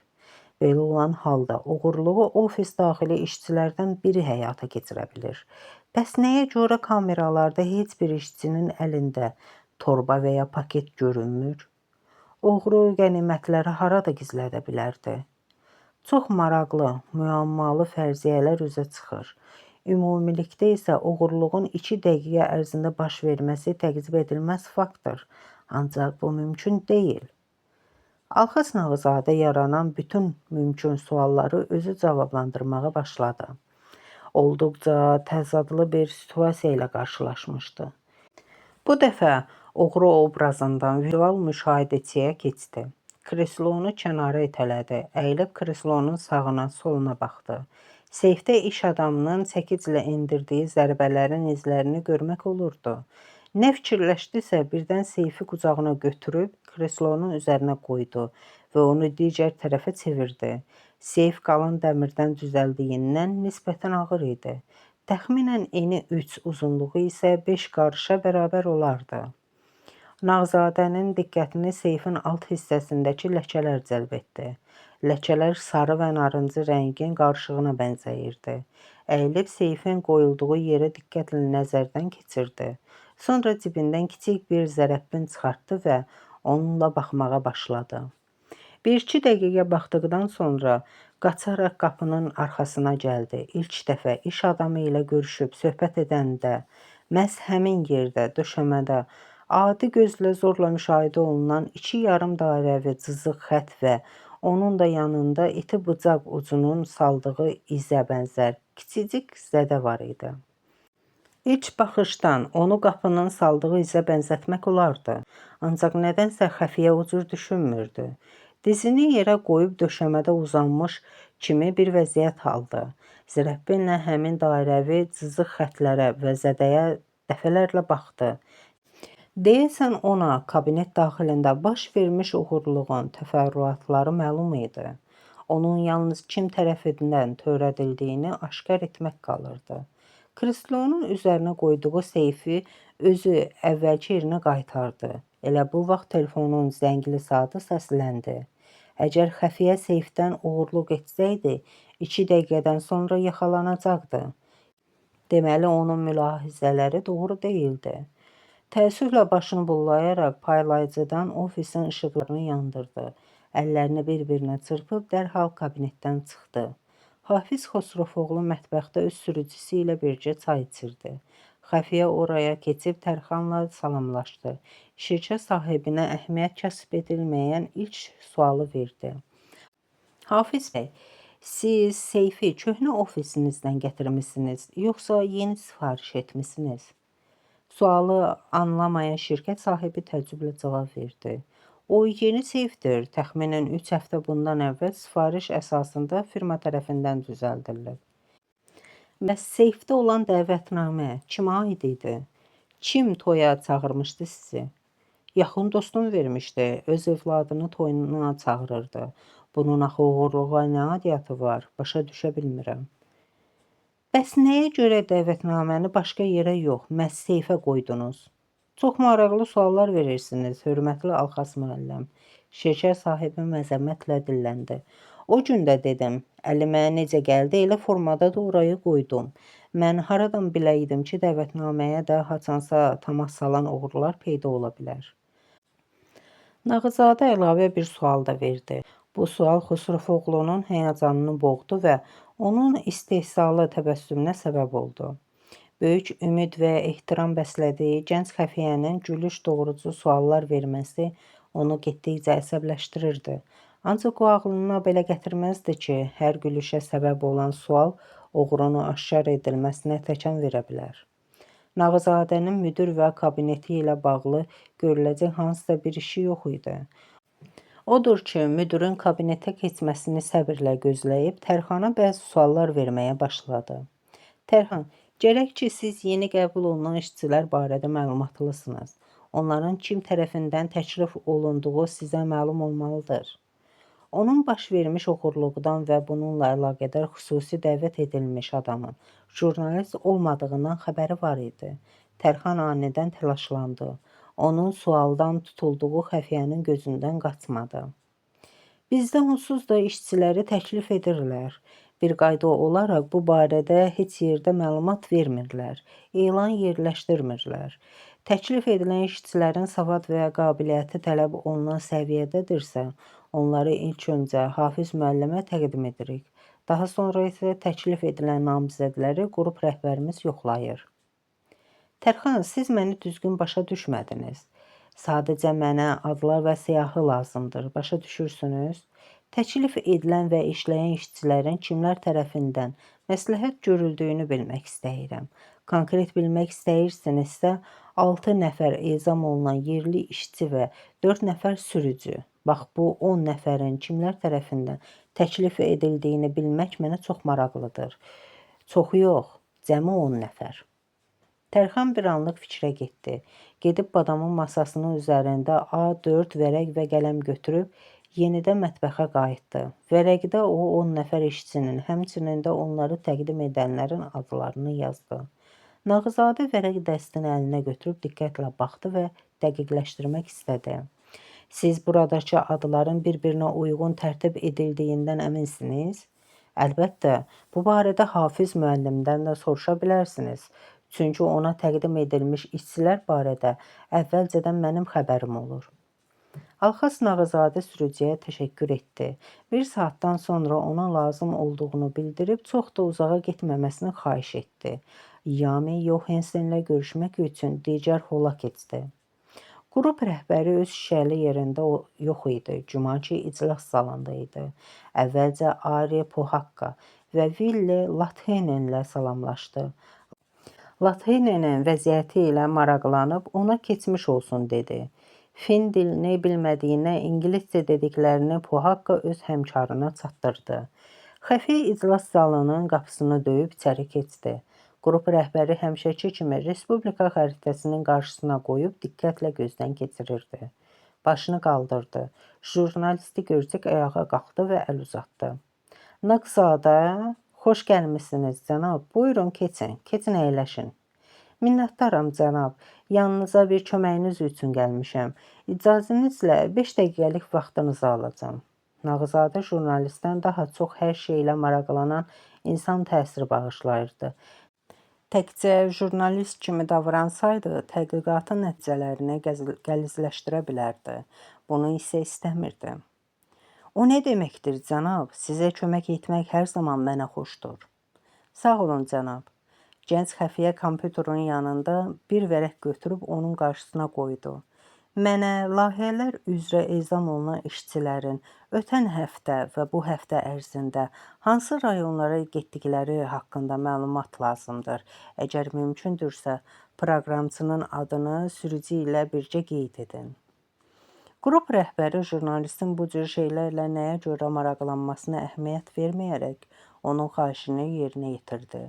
Belə olan halda oğurluğu ofis daxili işçilərdən biri həyata keçirə bilir. Bəs nəyə görə kameralarda heç bir işçinin əlində torba və ya paket görünmür? Oğru qənimətləri harada gizlədə bilərdi? Çox maraqlı, müəmmalı fərziyyələr üzə çıxır. Ümumilikdə isə oğurluğun 2 dəqiqə ərzində baş verməsi təqzib edilməz faktdır. Ancaq bu mümkün deyil. Alxas Nağızadə yaranan bütün mümkün sualları özü cavablandırmağa başladı. Olduqca təzadlı bir situasiya ilə qarşılaşmışdı. Bu dəfə oğru obrazından vizual müşahidəçiyə keçdi. Kreslonu kənara itələdi, əyilib kreslonun sağına, soluna baxdı. Seyfdə iş adamının çəkiclə endirdiyi zərbələrin izlərini görmək olurdu. Nə fikirləşdisə, birdən seyfi qucağına götürüb kreslonun üzərinə qoydu və onu digər tərəfə çevirdi. Seyf qalın dəmirdən düzəldiyindən nisbətən ağır idi. Təxminən eni 3, uzunluğu isə 5 qarışa bərabər olardı. Nağzadənin diqqətini seyfin alt hissəsindəki ləkələr cəlb etdi. Ləkələr sarı və narıncı rəngin qarışığına bənzəyirdi. Əyilib seyfin qoyulduğu yerə diqqətlə nəzərdən keçirdi. Sonra cibindən kiçik bir zərəbbin çıxartdı və onunla baxmağa başladı. Bir-iki dəqiqə baxdıqdan sonra qaçaraq qapının arxasına gəldi. İlk dəfə iş adamı ilə görüşüb söhbət edəndə məhz həmin yerdə, döşəmədə adi gözlə zorla müşahidə olunan iki yarım dairəvi cızıq xətt və onun da yanında iti bıçaq ucunun saldığı izə bənzər kiçicik zədə var idi. İlk baxışdan onu qapının saldığı izə bənzətmək olardı. Ancaq nədənsə xəfiyyə o cür düşünmürdü. Dizini yerə qoyub döşəmədə uzanmış kimi bir vəziyyət aldı. Zərəbbinlə həmin dairəvi cızıq xətlərə və zədəyə dəfələrlə baxdı. Deyəsən ona kabinet daxilində baş vermiş oğurluğun təfərrüatları məlum idi. Onun yalnız kim tərəfindən törədildiyini aşkar etmək qalırdı. Kreslonun üzərinə qoyduğu seyfi özü əvvəlki yerinə qaytardı. Elə bu vaxt telefonun zəngli saatı səsləndi. Əgər xəfiyyə seyfdən oğurluq etsəydi, 2 dəqiqədən sonra yaxalanacaqdı. Deməli, onun mülahizələri doğru deyildi. Təəssüflə başını bullayaraq paylayıcıdan ofisin işıqlarını yandırdı. Əllərini bir-birinə çırpıb dərhal kabinetdən çıxdı. Hafiz Xosrofoğlu mətbəxdə öz sürücüsü ilə birgə çay içirdi. Xəfiyyə oraya keçib Tərxanla salamlaşdı. Şirkət sahibinə əhəmiyyət kəsb edilməyən ilk sualı verdi. Hafiz bəy, siz seyfi köhnə ofisinizdən gətirmisiniz, yoxsa yeni sifariş etmisiniz? Sualı anlamayan şirkət sahibi təəccüblə cavab verdi. O yeni seyfdir. Təxminən 3 həftə bundan əvvəl sifariş əsasında firma tərəfindən düzəldilib. Bəs seyfdə olan dəvətnamə kimə aid idi? Kim toya çağırmışdı sizi? Yaxın dostum vermişdi. Öz övladını toyuna çağırırdı. Bunun axı oğurluğa nə aidiyyatı var? Başa düşə bilmirəm. Bəs nəyə görə dəvətnaməni başqa yerə yox, məhz seyfə qoydunuz? Çox maraqlı suallar verirsiniz, hörmətli Alxas müəllim. Şirkət sahibi məzəmmətlə dilləndi. O gün də dedim, əlimə necə gəldi, elə formada da oraya qoydum. Mən haradan biləydim ki, dəvətnaməyə də haçansa təmas salan oğrular peyda ola bilər. Nağızadə əlavə bir sual da verdi. Bu sual Xosrofoğlunun həyəcanını boğdu və onun istehzalı təbəssümünə səbəb oldu. Böyük ümid və ehtiram bəslədiyi gənc xəfiyyənin gülüş doğrucu suallar verməsi onu getdikcə əsəbləşdirirdi. Ancaq o ağlına belə gətirməzdi ki, hər gülüşə səbəb olan sual oğrunu aşkar edilməsinə təkan verə bilər. Nağızadənin müdir və kabineti ilə bağlı görüləcək hansısa bir işi yox idi. Odur ki, müdirin kabinetə keçməsini səbirlə gözləyib Tərxana bəzi suallar verməyə başladı. Tərxan, gərək ki, siz yeni qəbul olunan işçilər barədə məlumatlısınız. Onların kim tərəfindən təklif olunduğu sizə məlum olmalıdır. Onun baş vermiş oğurluqdan və bununla əlaqədar xüsusi dəvət edilmiş adamın jurnalist olmadığından xəbəri var idi. Tərxan anidən təlaşlandı. Onun sualdan tutulduğu xəfiyyənin gözündən qaçmadı. Bizdə onsuz da işçiləri təklif edirlər. Bir qayda olaraq bu barədə heç yerdə məlumat vermirlər, elan yerləşdirmirlər. Təklif edilən işçilərin savad və qabiliyyəti tələb olunan səviyyədədirsə, onları ilk öncə Hafiz müəllimə təqdim edirik. Daha sonra isə təklif edilən namizədləri qrup rəhbərimiz yoxlayır. Tərxan, siz məni düzgün başa düşmədiniz. Sadəcə mənə adlar və siyahı lazımdır. Başa düşürsünüz? Təklif edilən və işləyən işçilərin kimlər tərəfindən məsləhət görüldüyünü bilmək istəyirəm. Konkret bilmək istəyirsinizsə, 6 nəfər ezam olunan yerli işçi və 4 nəfər sürücü. Bax, bu 10 nəfərin kimlər tərəfindən təklif edildiyini bilmək mənə çox maraqlıdır. Çoxu yox, cəmi 10 nəfər. Tərxan bir anlıq fikrə getdi. Gedib badamın masasının üzərində A4 vərəq və qələm götürüb yenidən mətbəxə qayıtdı. Vərəqdə o 10 nəfər işçinin, həmçinin də onları təqdim edənlərin adlarını yazdı. Nağızadə vərəq dəstini əlinə götürüb diqqətlə baxdı və dəqiqləşdirmək istədi. Siz buradakı adların bir-birinə uyğun tərtib edildiyindən əminsiniz? Əlbəttə, bu barədə Hafiz müəllimdən də soruşa bilərsiniz. Çünki ona təqdim edilmiş işçilər barədə əvvəlcədən mənim xəbərim olur. Alxas Nağızadə sürücüyə təşəkkür etdi. Bir saatdan sonra ona lazım olduğunu bildirib çox da uzağa getməməsini xahiş etdi. Yami Yohansenlə görüşmək üçün digər hola keçdi. Qrup rəhbəri öz şüşəli yerində yox idi. Güman ki, iclas zalında idi. Əvvəlcə Ari Pohakka və Ville Lathenenlə salamlaşdı. Lathenenin vəziyyəti ilə maraqlanıb ona keçmiş olsun dedi. Fin dilini bilmədiyindən ingiliscə dediklərini Pohakka öz həmkarına çatdırdı. Xəfiyyə iclas zalının qapısını döyüb içəri keçdi. Qrup rəhbəri həmişəki kimi Respublika xəritəsinin qarşısına qoyub diqqətlə gözdən keçirirdi. Başını qaldırdı. Jurnalisti görcək ayağa qalxdı və əl uzatdı. Nağızadə, xoş gəlmisiniz cənab. Buyurun keçin, keçin əyləşin. Minnətdaram cənab. Yanınıza bir köməyiniz üçün gəlmişəm. İcazənizlə 5 dəqiqəlik vaxtınızı alacağam. Nağızadə jurnalistdən daha çox hər şeylə maraqlanan insan təsiri bağışlayırdı. Təkcə jurnalist kimi davransaydı, tədqiqatın nəticələrini qəlizləşdirə bilərdi. Bunu isə istəmirdi. O nə deməkdir, cənab? Sizə kömək etmək hər zaman mənə xoşdur. Sağ olun, cənab. Gənc xəfiyyə kompüterin yanında bir vərəq götürüb onun qarşısına qoydu. Mənə layihələr üzrə ezam olunan işçilərin ötən həftə və bu həftə ərzində hansı rayonlara getdikləri haqqında məlumat lazımdır. Əgər mümkündürsə, proqramçının adını sürücü ilə birgə qeyd edin. Qrup rəhbəri jurnalistin bu cür şeylərlə nəyə görə maraqlanmasına əhəmiyyət verməyərək onun xahişini yerinə yetirdi.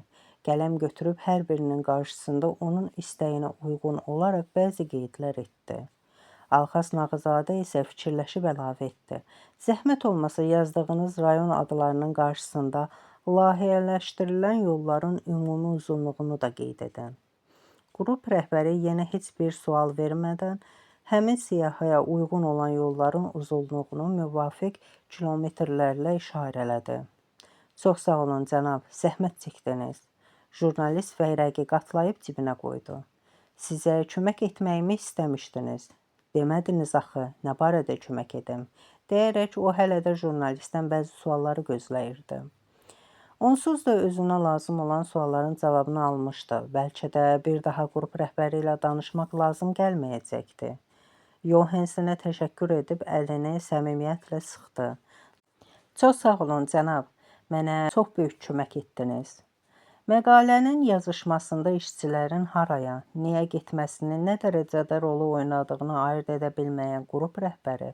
Qələm götürüb hər birinin qarşısında onun istəyinə uyğun olaraq bəzi qeydlər etdi. Alxas Nağızadə isə fikirləşib əlavə etdi. Zəhmət olmasa yazdığınız rayon adlarının qarşısında layihələşdirilən yolların ümumi uzunluğunu da qeyd edin. Qrup rəhbəri yenə heç bir sual vermədən həmin siyahıya uyğun olan yolların uzunluğunu müvafiq kilometrlərlə işarələdi. Çox sağ olun cənab, zəhmət çəkdiniz. Jurnalist vərəqi qatlayıb cibinə qoydu. Sizə kömək etməyimi istəmişdiniz. Demədiniz axı, nə barədə kömək edim? Deyərək o hələ də jurnalistdən bəzi sualları gözləyirdi. Onsuz da özünə lazım olan sualların cavabını almışdı. Bəlkə də bir daha qrup rəhbəri ilə danışmaq lazım gəlməyəcəkdi. Yohansenə təşəkkür edib əlini səmimiyyətlə sıxdı. Çox sağ olun, cənab. Mənə çox böyük kömək etdiniz. Məqalənin yazışmasında işçilərin haraya, niyə getməsinin nə dərəcədə rolu oynadığını ayırd edə bilməyən qrup rəhbəri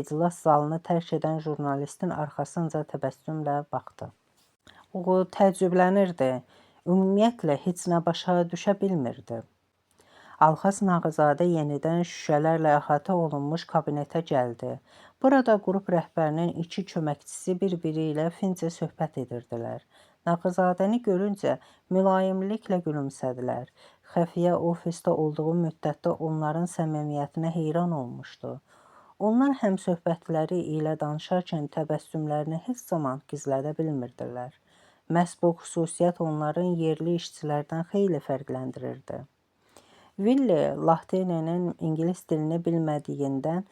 iclas zalını tərk edən jurnalistin arxasınca təbəssümlə baxdı. O təəccüblənirdi. Ümumiyyətlə heç nə başa düşə bilmirdi. Alxas Nağızadə yenidən şüşələrlə əhatə olunmuş kabinetə gəldi. Burada qrup rəhbərinin iki köməkçisi bir-biri ilə fincə söhbət edirdilər. Nağızadəni görüncə mülayimliklə gülümsədilər. Xəfiyyə ofisdə olduğu müddətdə onların səmimiyyətinə heyran olmuşdu. Onlar həmsöhbətləri ilə danışarkən təbəssümlərini heç zaman gizlədə bilmirdilər. Məhz bu xüsusiyyət onların yerli işçilərdən xeyli fərqləndirirdi. Villi Lahtinenin ingilis dilini bilmədiyindən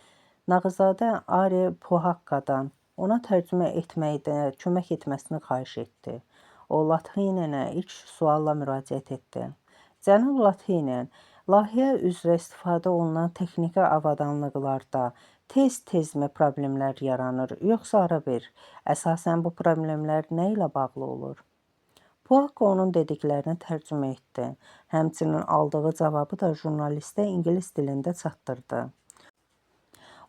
Nağızadə Ari Puhakkadan ona tərcümə etməkdə kömək etməsini xahiş etdi. O Lahtinenə ilk sualla müraciət etdi. Cənab Lahtinen, layihə üzrə istifadə olunan texniki avadanlıqlarda tez-tezmi problemlər yaranır, yoxsa ara bir? Əsasən bu problemlər nə ilə bağlı olur? Puhakka onun dediklərini tərcümə etdi. Həmçinin aldığı cavabı da jurnalistə ingilis dilində çatdırdı.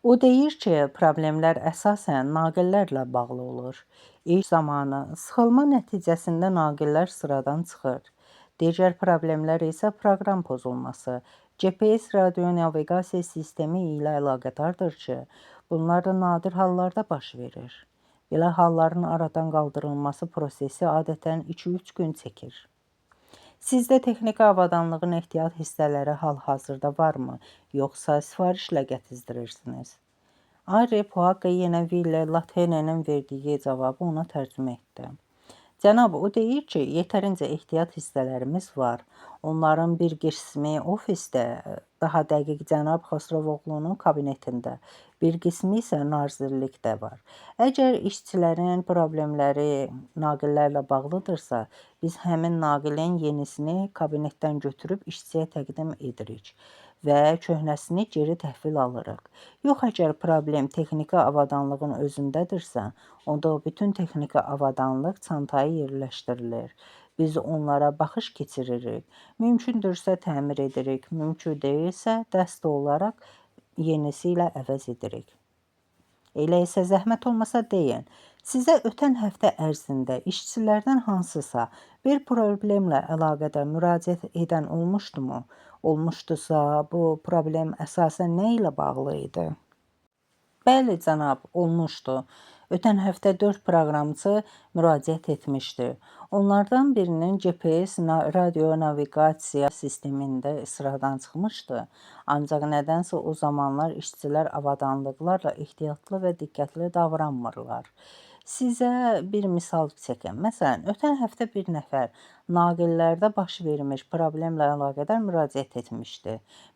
O deyir ki, problemlər əsasən naqillərlə bağlı olur. İş zamanı sıxılma nəticəsində naqillər sıradan çıxır. Digər problemlər isə proqram pozulması, GPS radionaviqasiya sistemi ilə əlaqədardır ki, bunlar da nadir hallarda baş verir. Belə halların aradan qaldırılması prosesi adətən 2-3 gün çəkir. Sizdə texniki avadanlığın ehtiyat hissələri hal-hazırda varmı, yoxsa sifarişlə gətirdirirsiniz? Ari Puhakka yenə Ville Lahtenenin verdiyi cavabı ona tərcümə etdi. Cənab, o deyir ki, yetərincə ehtiyat hissələrimiz var. Onların bir qismi ofisdə, daha dəqiq cənab Xosrovoğlunun kabinetində, bir qismi isə nazirlikdə var. Əgər işçilərin problemləri naqillərlə bağlıdırsa, biz həmin naqilin yenisini kabinetdən götürüb işçiyə təqdim edirik və köhnəsini geri təhvil alırıq. Yox, əgər problem texniki avadanlığın özündədirsə, onda o bütün texniki avadanlıq çantaya yerləşdirilir. Biz onlara baxış keçiririk. Mümkündürsə təmir edirik, mümkün deyilsə dəst olaraq yenisi ilə əvəz edirik. Elə isə zəhmət olmasa deyin, sizə ötən həftə ərzində işçilərdən hansısa bir problemlə əlaqədar müraciət edən olmuşdumu? Olmuşdusa, bu problem əsasən nə ilə bağlı idi? Bəli, cənab, olmuşdu. Ötən həftə 4 proqramçı müraciət etmişdi. Onlardan birinin GPS radio naviqasiya sistemində sıradan çıxmışdı. Ancaq nədənsə o zamanlar işçilər avadanlıqlarla ehtiyatlı və diqqətli davranmırlar. Sizə bir misal çəkim. Məsələn, ötən həftə bir nəfər naqillərdə baş vermiş problemlə əlaqədar müraciət etmişdi.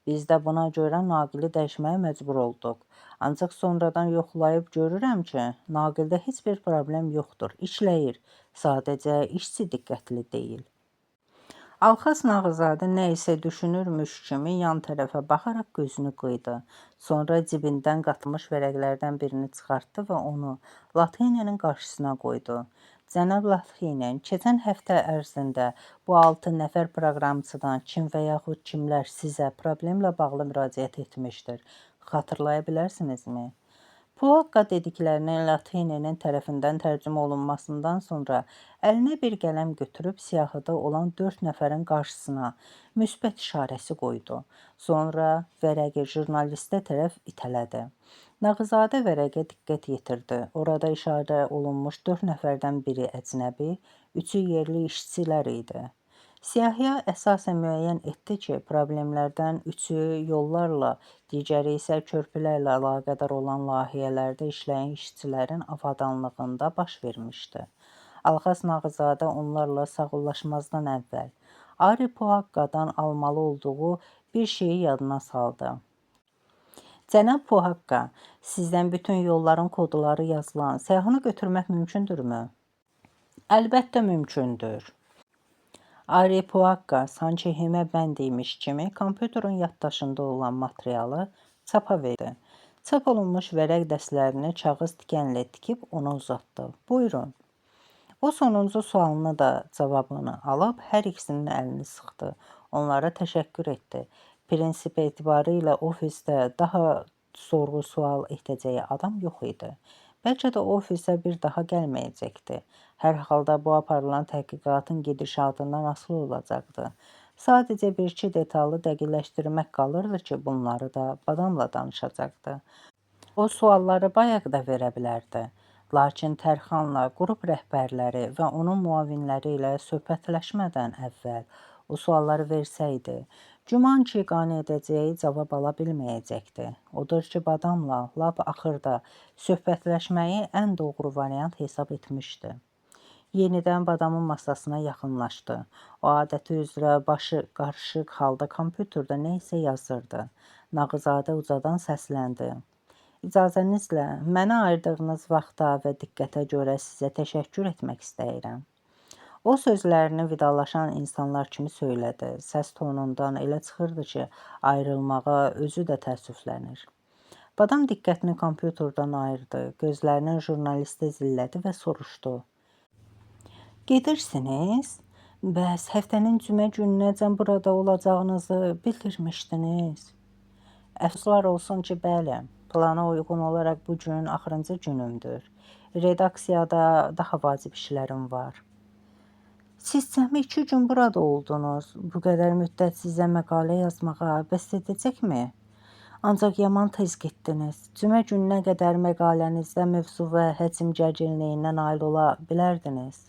Biz də buna görə naqili dəyişməyə məcbur olduq. Ancaq sonradan yoxlayıb görürəm ki, naqildə heç bir problem yoxdur, işləyir. Sadəcə işçi diqqətli deyil. Alxaz Nağızadə nə isə düşünürmüş kimi yan tərəfə baxaraq gözünü qıydı. Sonra cibindən qatılmış vərəqlərdən birini çıxartdı və onu Latıninin qarşısına qoydu. Cənab Latinin, keçən həftə ərzində bu 6 nəfər proqramçıdan kim və yaxud kimlər sizə problemlə bağlı müraciət etmişdir? Xatırlaya bilərsinizmi? Puakka dediklərinin Latıninin tərəfindən tərcümə olunmasından sonra əlinə bir qələm götürüb siyahıda olan 4 nəfərin qarşısına müsbət işarəsi qoydu. Sonra vərəqi jurnalistə tərəf itələdi. Nağızadə vərəqə diqqət yetirdi. Orada işarə olunmuş 4 nəfərdən biri əcnəbi, üçü yerli işçilər idi. Siyahıya əsasən müəyyən etdi ki, problemlərdən üçü yollarla, digəri isə körpülərlə əlaqədar olan layihələrdə işləyən işçilərin avadanlığında baş vermişdi. Alxaz Nağızadə onlarla sağollaşmazdan əvvəl Ari Puakkadan almalı olduğu bir şeyi yadına saldı. Cənab Puakka, sizdən bütün yolların kodları yazılan siyahını götürmək mümkündürmü? Əlbəttə mümkündür. Ari Puakka sanki himə bənd imiş kimi kompüterin yaddaşında olan materialı çapa verdi. Çap olunmuş vərəq dəstələrini kağız tikənlə tikib ona uzatdı. Buyurun. O sonuncu sualına da cavabını alıb hər ikisinin əlini sıxdı. Onlara təşəkkür etdi. Prinsip etibarı ilə ofisdə daha sorğu-sual edəcəyi adam yox idi. Bəlkə də ofisə bir daha gəlməyəcəkdi. Hər halda bu aparılan təhqiqatın gedişatından asılı olacaqdı. Sadəcə bir-iki detalı dəqiqləşdirmək qalırdı ki, bunları da Badamla danışacaqdı. O sualları bayaq da verə bilərdi. Lakin Tərxanla, qrup rəhbərləri və onun müavinləri ilə söhbətləşmədən əvvəl o sualları versəydi, güman ki, qane edəcəyi cavab ala bilməyəcəkdi. Odur ki, Badamla lap axırda söhbətləşməyi ən doğru variant hesab etmişdi. Yenidən Badamın masasına yaxınlaşdı. O adəti üzrə başı qarışıq halda kompüterdə nə isə yazırdı. Nağızadə ucadan səsləndi. İcazənizlə, mənə ayırdığınız vaxta və diqqətə görə sizə təşəkkür etmək istəyirəm. O sözlərini vidalaşan insanlar kimi söylədi. Səs tonundan elə çıxırdı ki, ayrılmağa özü də təəssüflənir. Badam diqqətini kompüterdən ayırdı, gözlərini jurnalistə zillədi və soruşdu. Gedirsiniz? Bəs həftənin cümə gününəcən burada olacağınızı bildirmişdiniz. Əfsuslar olsun ki, bəli, plana uyğun olaraq bu gün axırıncı günümdür. Redaksiyada daha vacib işlərim var. Siz cəmi 2 gün burada oldunuz. Bu qədər müddət sizə məqalə yazmağa bəs edəcəkmi? Ancaq yaman tez getdiniz. Cümə gününə qədər məqalənizdə mövzu və həcm gərginliyinə nail ola bilərdiniz.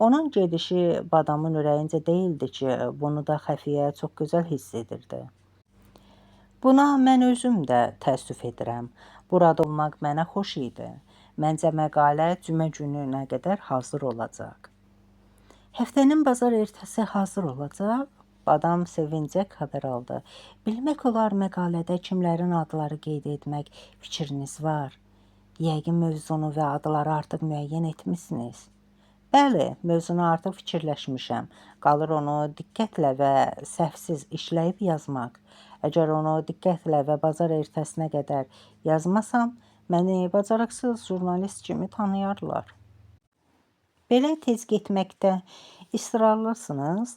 Onun gedişi Badamın ürəyincə deyildi ki, bunu da xəfiyyə çox gözəl hiss edirdi. Buna mən özüm də təəssüf edirəm. Burada olmaq mənə xoş idi. Məncə məqalə cümə gününə qədər hazır olacaq. Həftənin bazar ertəsi hazır olacaq? Badam sevincək xəbər aldı. Bilmək olar məqalədə kimlərin adları qeyd etmək fikriniz var? Yəqin mövzunu və adları artıq müəyyən etmisiniz. Bəli, mövzunu artıq fikirləşmişəm. Qalır onu diqqətlə və səhvsiz işləyib yazmaq. Əgər onu diqqətlə və bazar ertəsinə qədər yazmasam, məni bacarıqsız jurnalist kimi tanıyarlar. Belə tez getməkdə israrlısınız,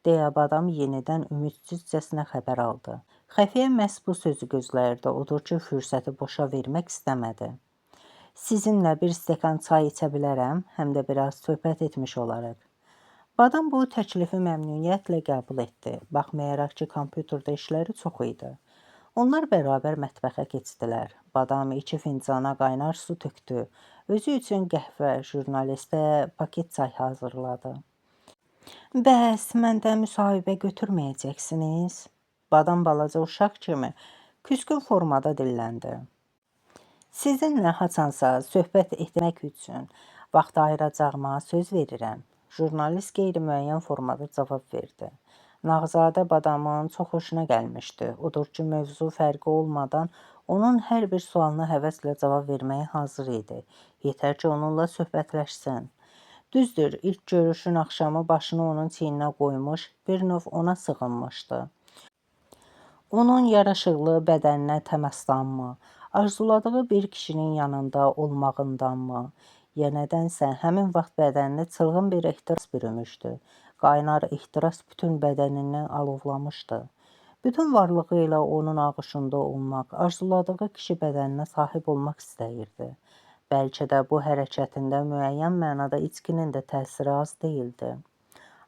deyə Badam yenidən ümidsizcəsinə xəbər aldı. Xəfiyyə məhz bu sözü gözləyirdi, odur ki, fürsəti boşa vermək istəmədi. Sizinlə bir stəkan çay içə bilərəm, həm də biraz söhbət etmiş olarıq. Badam bu təklifi məmnuniyyətlə qəbul etdi, baxmayaraq ki, kompüterdə işləri çox idi. Onlar bərabər mətbəxə keçdilər. Badam 2 fincana qaynar su tökdü. Özü üçün qəhvə, jurnalistə paket çay hazırladı. Bəs məndə müsahibə götürməyəcəksiniz? Badam balaca uşaq kimi küskün formada dilləndi. Sizinlə haçansa söhbət etmək üçün vaxt ayıracağıma söz verirəm. Jurnalist qeyri-müəyyən formada cavab verdi. Nağızadə Badamın çox xoşuna gəlmişdi. Odur ki, mövzu fərqi olmadan onun hər bir sualına həvəslə cavab verməyə hazır idi. Yetər ki, onunla söhbətləşsin. Düzdür, ilk görüşün axşamı başını onun çiyninə qoymuş, bir növ ona sığınmışdı. Onun yaraşıqlı bədəninə təmasdanmı, arzuladığı bir kişinin yanında olmağındanmı, ya nədənsə həmin vaxt bədənini çılğın bir ehtiras bürümüşdü. Qaynar ehtiras bütün bədənini alovlamışdı. Bütün varlığı ilə onun ağuşunda olmaq, arzuladığı kişi bədəninə sahib olmaq istəyirdi. Bəlkə də bu hərəkətində müəyyən mənada içkinin də təsiri az deyildi.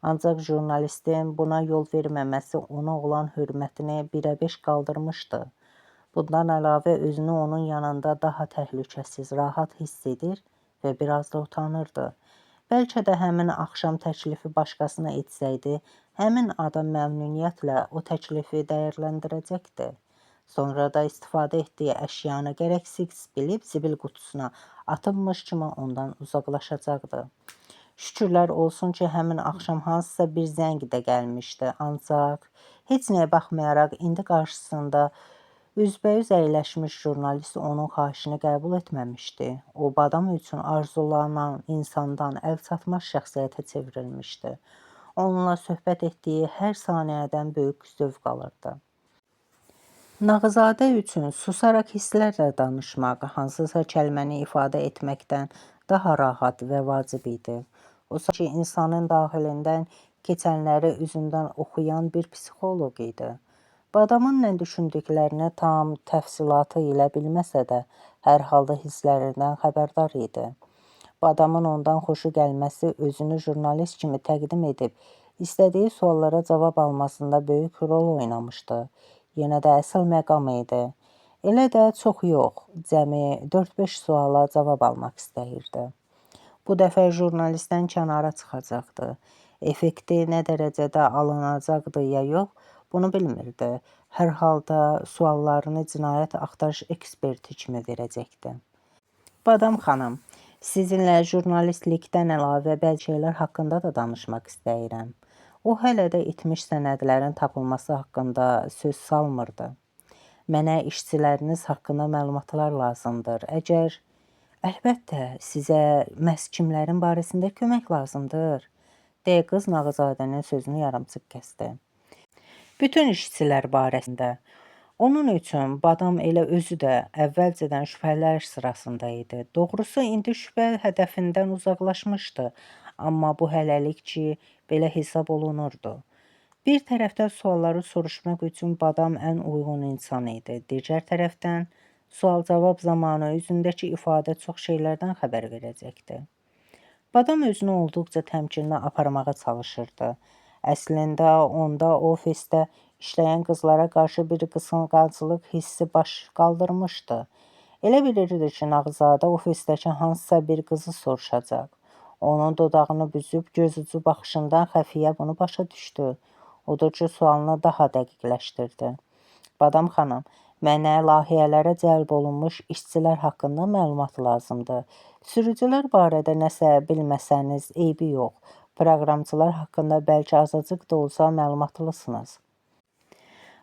Ancaq jurnalistin buna yol verməməsi ona olan hörmətini 1-ə 5 qaldırmışdı. Bundan əlavə özünü onun yanında daha təhlükəsiz, rahat hiss edir və biraz da utanırdı. Bəlkə də həmin axşam təklifi başqasına etsəydi, həmin adam məmnuniyyətlə o təklifi dəyərləndirəcəkdi. Sonra da istifadə etdiyi əşyanı gərəksiz bilib zibil qutusuna atıbmış kimi ondan uzaqlaşacaqdı. Şükürlər olsun ki, həmin axşam hansısa bir zəng də gəlmişdi. Ancaq heç nəyə baxmayaraq indi qarşısında üzbəüz əyləşmiş jurnalist onun xahişini qəbul etməmişdi. O, Badam üçün arzulanan insandan əlçatmaz şəxsiyyətə çevrilmişdi. Onunla söhbət etdiyi hər saniyədən böyük zövq alırdı. Nağızadə üçün susaraq hisslərlə danışmaq, hansısa kəlməni ifadə etməkdən daha rahat və vacib idi. O, sanki insanın daxilindən keçənləri üzündən oxuyan bir psixoloq idi. Badamın nə düşündüklərini tam təfsilatı ilə bilməsə də, hər halda hisslərindən xəbərdar idi. Badamın ondan xoşu gəlməsi özünü jurnalist kimi təqdim edib, istədiyi suallara cavab almasında böyük rol oynamışdı. Yenə də əsl məqam idi. Elə də çox yox, cəmi 4-5 suala cavab almaq istəyirdi. Bu dəfə jurnalistdən kənara çıxacaqdı. Effekti nə dərəcədə alınacaqdı ya yox, bunu bilmirdi. Hər halda suallarını cinayət axtarış eksperti kimi verəcəkdi. Badam xanım, sizinlə jurnalistlikdən əlavə bəzi şeylər haqqında da danışmaq istəyirəm. O hələ də itmiş sənədlərin tapılması haqqında söz salmırdı. Mənə işçiləriniz haqqında məlumatlar lazımdır. Əgər əlbəttə sizə məhz kimlərin barəsində kömək lazımdır, deyə qız Nağızadənin sözünü yarımçıq kəsdi. Bütün işçilər barəsində. Onun üçün Badam elə özü də əvvəlcədən şübhələr sırasında idi. Doğrusu indi şübhə hədəfindən uzaqlaşmışdı, amma bu hələlik ki, belə hesab olunurdu. Bir tərəfdən sualları soruşmaq üçün Badam ən uyğun insan idi. Digər tərəfdən sual-cavab zamanı üzündəki ifadə çox şeylərdən xəbər verəcəkdi. Badam özünü olduqca təmkinli aparmağa çalışırdı. Əslində onda ofisdə işləyən qızlara qarşı bir qısqanclıq hissi baş qaldırmışdı. Elə bilirdi ki, Nağızadə ofisdəki hansısa bir qızı soruşacaq. Onun dodağını büzüb gözucu baxışından xəfiyyə bunu başa düşdü. Odur ki, sualını daha dəqiqləşdirdi. Badam xanım, mənə layihələrə cəlb olunmuş işçilər haqqında məlumat lazımdır. Sürücülər barədə nəsə bilməsəniz eybi yox. Proqramçılar haqqında bəlkə azacıq da olsa məlumatlısınız.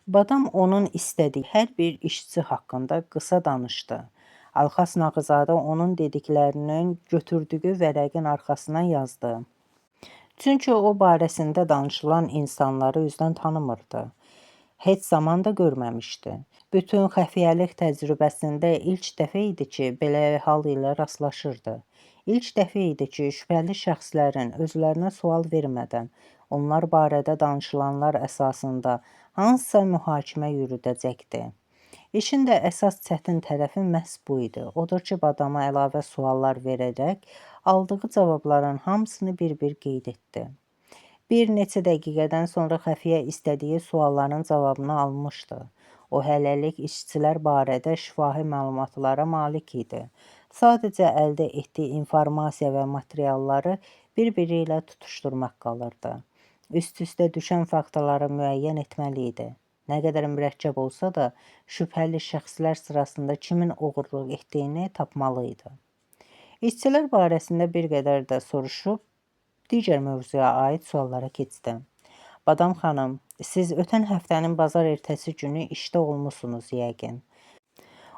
Badam onun istədiyi hər bir işçi haqqında qısa danışdı. Alxas Nağızadə onun dediklərinin götürdüyü vərəqin arxasına yazdı. Çünki o barəsində danışılan insanları üzdən tanımırdı. Heç zaman da görməmişdi. Bütün xəfiyyəlik təcrübəsində ilk dəfə idi ki, belə hal ilə rastlaşırdı. İlk dəfə idi ki, şübhəli şəxslərin özlərinə sual vermədən, onlar barədə danışılanlar əsasında hansısa mühakimə yürüdəcəkdi. İşin də əsas çətin tərəfi məhz bu idi. Odur ki, Badama əlavə suallar verərək aldığı cavabların hamısını bir-bir qeyd etdi. Bir neçə dəqiqədən sonra xəfiyyə istədiyi sualların cavabını almışdı. O hələlik işçilər barədə şifahi məlumatlara malik idi. Sadəcə əldə etdiyi informasiya və materialları bir-biri ilə tutuşdurmaq qalırdı. Üst-üstə düşən faktları müəyyən etməli idi. Nə qədər mürəkkəb olsa da, şübhəli şəxslər sırasında kimin oğurluq etdiyini tapmalı idi. İşçilər barəsində bir qədər də soruşub, digər mövzuya aid suallara keçdi. Badam xanım, siz ötən həftənin bazar ertəsi günü işdə olmusunuz yəqin.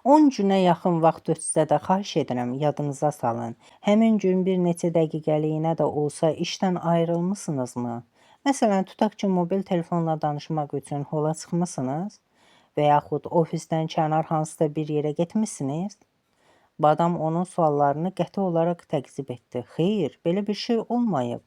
10 günə yaxın vaxt ötsə də xahiş edirəm, yadınıza salın. Həmin gün bir neçə dəqiqəliyinə də olsa işdən ayrılmısınızmı? Məsələn, tutaq ki, mobil telefonla danışmaq üçün hola çıxmısınız və yaxud ofisdən kənar hansısa bir yerə getmisiniz? Badam onun suallarını qəti olaraq təqzib etdi. Xeyr, belə bir şey olmayıb.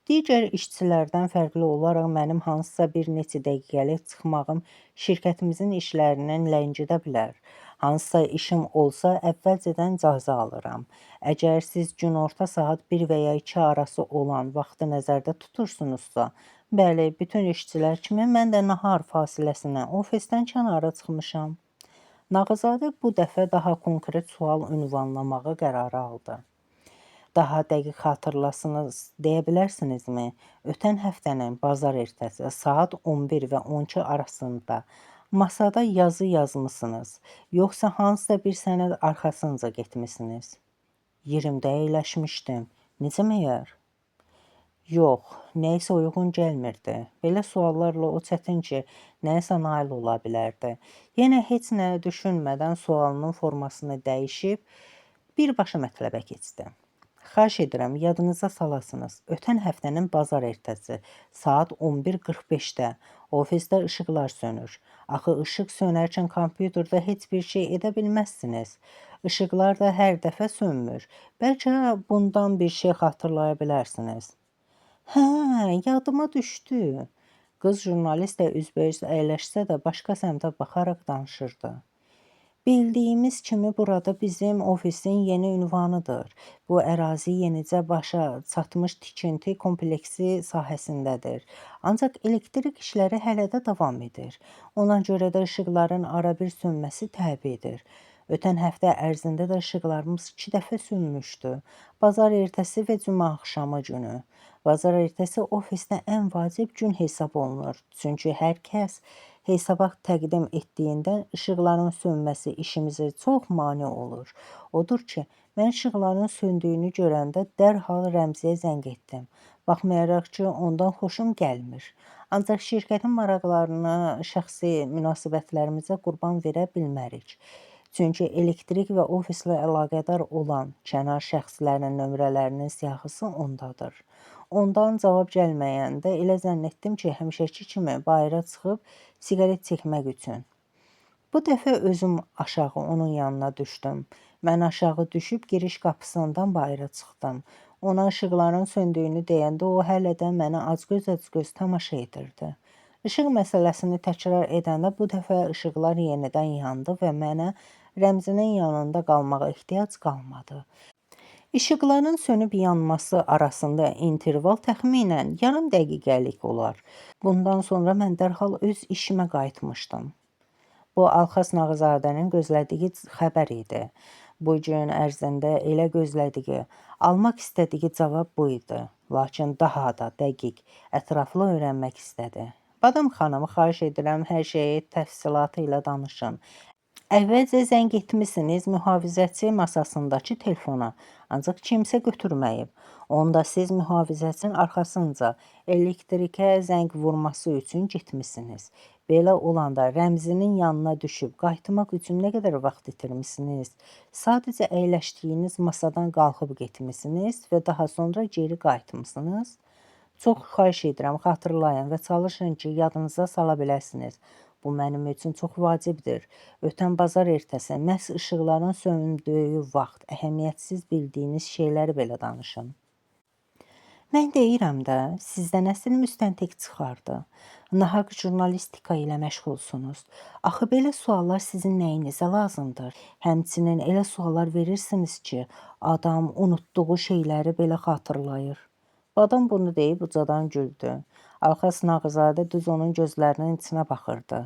Digər işçilərdən fərqli olaraq mənim hansısa bir neçə dəqiqəlik çıxmağım şirkətimizin işlərini ləngidə bilər. Hansısa işim olsa əvvəlcədən icazə alıram. Əgər siz günorta saat 1 və ya 2 arası olan vaxtı nəzərdə tutursunuzsa, bəli, bütün işçilər kimi mən də nahar fasiləsinə ofisdən kənara çıxmışam. Nağızadə bu dəfə daha konkret sual ünvanlamağı qərarı aldı. Daha dəqiq xatırlasınız deyə bilərsinizmi? Ötən həftənin bazar ertəsi saat 11 və 12 arasında masada yazı yazmısınız, yoxsa hansısa bir sənəd arxasınca getmisiniz? Yerimdə əyləşmişdim. Necə məyər? Yox, nəyisə uyğun gəlmirdi. Belə suallarla o çətin ki, nəyisə nail ola bilərdi. Yenə heç nə düşünmədən sualının formasını dəyişib birbaşa mətləbə keçdi. Xahiş edirəm, yadınıza salasınız. Ötən həftənin bazar ertəsi saat 11:45-də ofisdə işıqlar sönür. Axı işıq sönərkən kompüterdə heç bir şey edə bilməzsiniz. İşıqlar da hər dəfə sönmür. Bəlkə bundan bir şey xatırlaya bilərsiniz. Hə, yadıma düşdü. Qız jurnalistlə üzbəüz əyləşsə də başqa səmtə baxaraq danışırdı. Bildiyimiz kimi burada bizim ofisin yeni ünvanıdır. Bu ərazi yenicə başa çatmış tikinti kompleksi sahəsindədir. Ancaq elektrik işləri hələ də davam edir. Ona görə də işıqların arabir sönməsi təbiidir. Ötən həftə ərzində də işıqlarımız 2 dəfə sönmüşdü. Bazar ertəsi və cümə axşamı günü. Bazar ertəsi ofisdə ən vacib gün hesab olunur. Çünki hər kəs hesabat təqdim etdiyində işıqların sönməsi işimizə çox mane olur. Odur ki, mən işıqların söndüyünü görəndə dərhal Rəmziyə zəng etdim. Baxmayaraq ki, ondan xoşum gəlmir. Ancaq şirkətin maraqlarını şəxsi münasibətlərimizə qurban verə bilmərik. Çünki elektrik və ofislə əlaqədar olan kənar şəxslərin nömrələrinin siyahısı ondadır. Ondan cavab gəlməyəndə elə zənn etdim ki, həmişəki kimi bayıra çıxıb siqaret çəkmək üçün. Bu dəfə özüm aşağı onun yanına düşdüm. Mən aşağı düşüb giriş qapısından bayıra çıxdım. Ona işıqların söndüyünü deyəndə o hələ də mənə acgöz-acgöz tamaşa edirdi. İşıq məsələsini təkrar edəndə bu dəfə işıqlar yenidən yandı və mənə Rəmzinin yanında qalmağa ehtiyac qalmadı. İşıqların sönüb yanması arasında interval təxminən yarım dəqiqəlik olar. Bundan sonra mən dərhal öz işimə qayıtmışdım. Bu Alxas Nağızadənin gözlədiyi xəbər idi. Bu gün ərzində elə gözlədiyi, almaq istədiyi cavab bu idi. Lakin daha da dəqiq, ətraflı öyrənmək istədi. Badam xanım, xahiş edirəm, hər şeyi təfsilatı ilə danışın. Əvvəlcə zəng etmisiniz mühafizəçi masasındakı telefona, ancaq kimsə götürməyib. Onda siz mühafizəçinin arxasınca elektrikə zəng vurması üçün getmisiniz. Belə olanda Rəmzinin yanına düşüb qayıtmaq üçün nə qədər vaxt itirmisiniz? Sadəcə əyləşdiyiniz masadan qalxıb getmisiniz və daha sonra geri qayıtmısınız? Çox xahiş edirəm, xatırlayın və çalışın ki, yadınıza sala biləsiniz. Bu mənim üçün çox vacibdir. Ötən bazar ertəsi məhz işıqların söndüyü vaxt əhəmiyyətsiz bildiyiniz şeyləri belə danışın. Mən deyirəm də, sizdən əsl müstəntiq çıxardı. Nahaq jurnalistika ilə məşğulsunuz. Axı belə suallar sizin nəyinizə lazımdır? Həmçinin elə suallar verirsiniz ki, adam unutduğu şeyləri belə xatırlayır. Badam bunu deyib ucadan güldü. Alxas Nağızadə düz onun gözlərinin içinə baxırdı.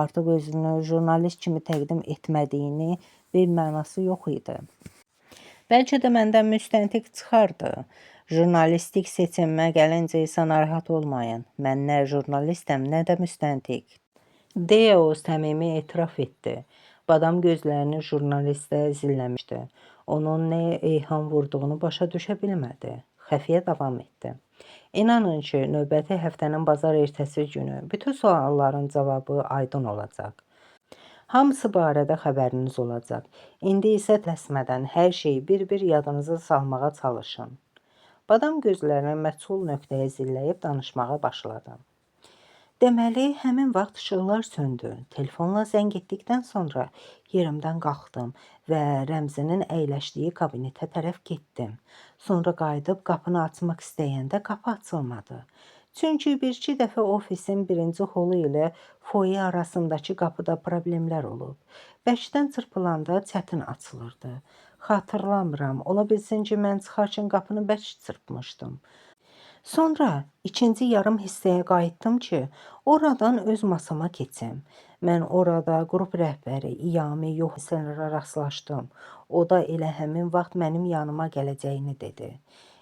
Artıq özünü jurnalist kimi təqdim etmədiyini bir mənası yox idi. Bəlkə də məndən müstəntiq çıxardı. Jurnalistik seçimimə gəlincə isə narahat olmayın. Mən nə jurnalistəm, nə də müstəntiq, deyə o səmimi etiraf etdi. Badam gözlərini jurnalistə zilləmişdi. Onun nəyə eyham vurduğunu başa düşə bilmədi. Xəfiyyə davam etdi. İnanın ki, növbəti həftənin bazar ertəsi günü bütün sualların cavabı aydın olacaq. Hamısı barədə xəbəriniz olacaq. İndi isə tələsmədən hər şeyi bir-bir yadınıza salmağa çalışın. Badam gözlərini məchul nöqtəyə zilləyib danışmağa başladı. Deməli, həmin vaxt işıqlar söndü. Telefonla zəng etdikdən sonra yerimdən qalxdım və Rəmzinin əyləşdiyi kabinetə tərəf getdim. Sonra qayıdıb qapını açmaq istəyəndə qapı açılmadı. Çünki bir-iki dəfə ofisin birinci holu ilə foye arasındakı qapıda problemlər olub. Bərkdən çırpılanda çətin açılırdı. Xatırlamıram, ola bilsin ki, mən çıxarkən qapını bərk çırpmışdım. Sonra ikinci yarım hissəyə qayıtdım ki, oradan öz masama keçim. Mən orada qrup rəhbəri İyami Yoxsenlərə rastlaşdım. O da elə həmin vaxt mənim yanıma gələcəyini dedi.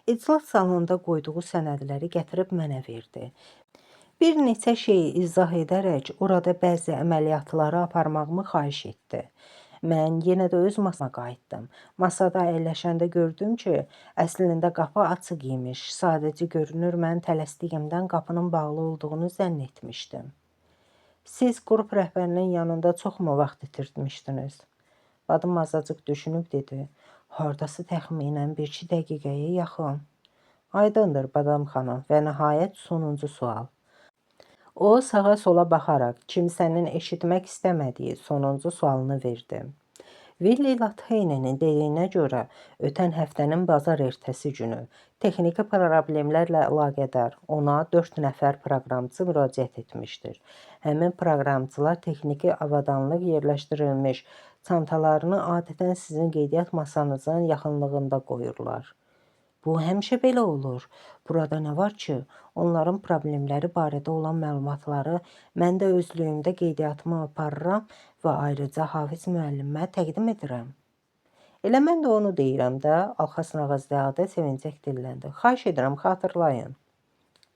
İclas salonunda qoyduğu sənədləri gətirib mənə verdi. Bir neçə şeyi izah edərək orada bəzi əməliyyatları aparmağımı xahiş etdi. Mən yenə də öz masama qayıtdım. Masada əyləşəndə gördüm ki, əslində qapı açıq imiş. Sadəcə görünür mən tələsdiyimdən qapının bağlı olduğunu zənn etmişdim. Siz qrup rəhbərinin yanında çoxmu vaxt itirmişdiniz? Badam azacıq düşünüb dedi. Hardası təxminən 1-2 dəqiqəyə yaxın. Aydındır Badam xanım və nəhayət sonuncu sual. O sağa sola baxaraq kimsənin eşitmək istəmədiyi sonuncu sualını verdi. Willi Latheynenin dediyinə görə ötən həftənin bazar ertəsi günü texniki problemlərlə əlaqədar ona 4 nəfər proqramçı müraciət etmişdir. Həmin proqramçılar texniki avadanlıq yerləşdirilmiş çantalarını adətən sizin qeydiyyat masanızın yaxınlığında qoyurlar. Bu həmişə belə olur. Burada nə var ki, onların problemləri barədə olan məlumatları mən də özlüyümdə qeydiyyatımı aparıram və ayrıca Hafiz müəllimə təqdim edirəm. Elə mən də onu deyirəm də, Alxas Nağızzadə sevincək dilləndi. Xahiş edirəm, xatırlayın.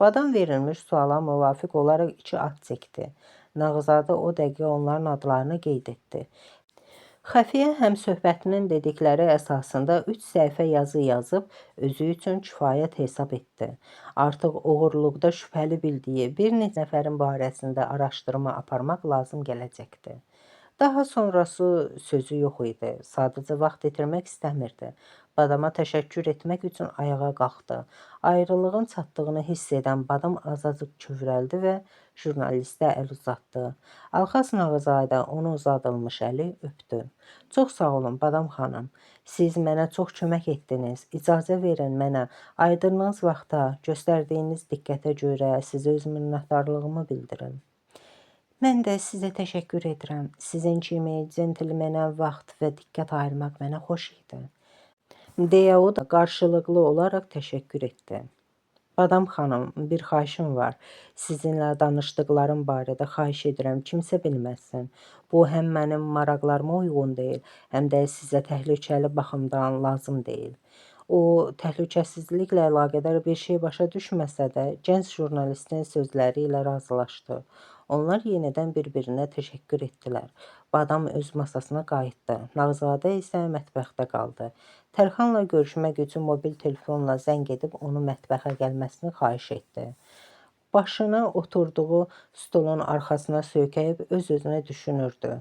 Badam verilmiş suala müvafiq olaraq 2 ad çəkdi. Nağızadə o dəqiqə onların adlarını qeyd etdi. Xəfiyyə həmsöhbətinin dedikləri əsasında 3 səhifə yazı yazıb özü üçün kifayət hesab etdi. Artıq oğurluqda şübhəli bildiyi bir neçə nəfərin barəsində araşdırma aparmaq lazım gələcəkdi. Daha sonrası sözü yox idi. Sadəcə vaxt itirmək istəmirdi. Badama təşəkkür etmək üçün ayağa qalxdı. Ayrılığın çatdığını hiss edən Badam azacıq kövrəldi və jurnalistə əl uzatdı. Alxas Nağızadə onu uzadılmış əli öpdü. Çox sağ olun Badam xanım. Siz mənə çox kömək etdiniz. İcazə verin mənə ayırdığınız vaxta, göstərdiyiniz diqqətə görə sizə öz minnətdarlığımı bildirim. Mən də sizə təşəkkür edirəm. Sizin kimi centlmenə vaxt və diqqət ayırmaq mənə xoş idi, deyə o da qarşılıqlı olaraq təşəkkür etdi. Badam xanım, bir xahişim var. Sizinlə danışdıqlarım barədə xahiş edirəm, kimsə bilməsin. Bu həm mənim maraqlarıma uyğun deyil, həm də sizə təhlükəli baxımdan lazım deyil. O, təhlükəsizliklə əlaqədar bir şey başa düşməsə də, gənc jurnalistin sözləri ilə razılaşdı. Onlar yenidən bir-birinə təşəkkür etdilər. Badam öz masasına qayıtdı. Nağızadə isə mətbəxdə qaldı. Tərxanla görüşmək üçün mobil telefonla zəng edib onu mətbəxə gəlməsini xahiş etdi. Başını oturduğu stolun arxasına söykəyib öz-özünə düşünürdü.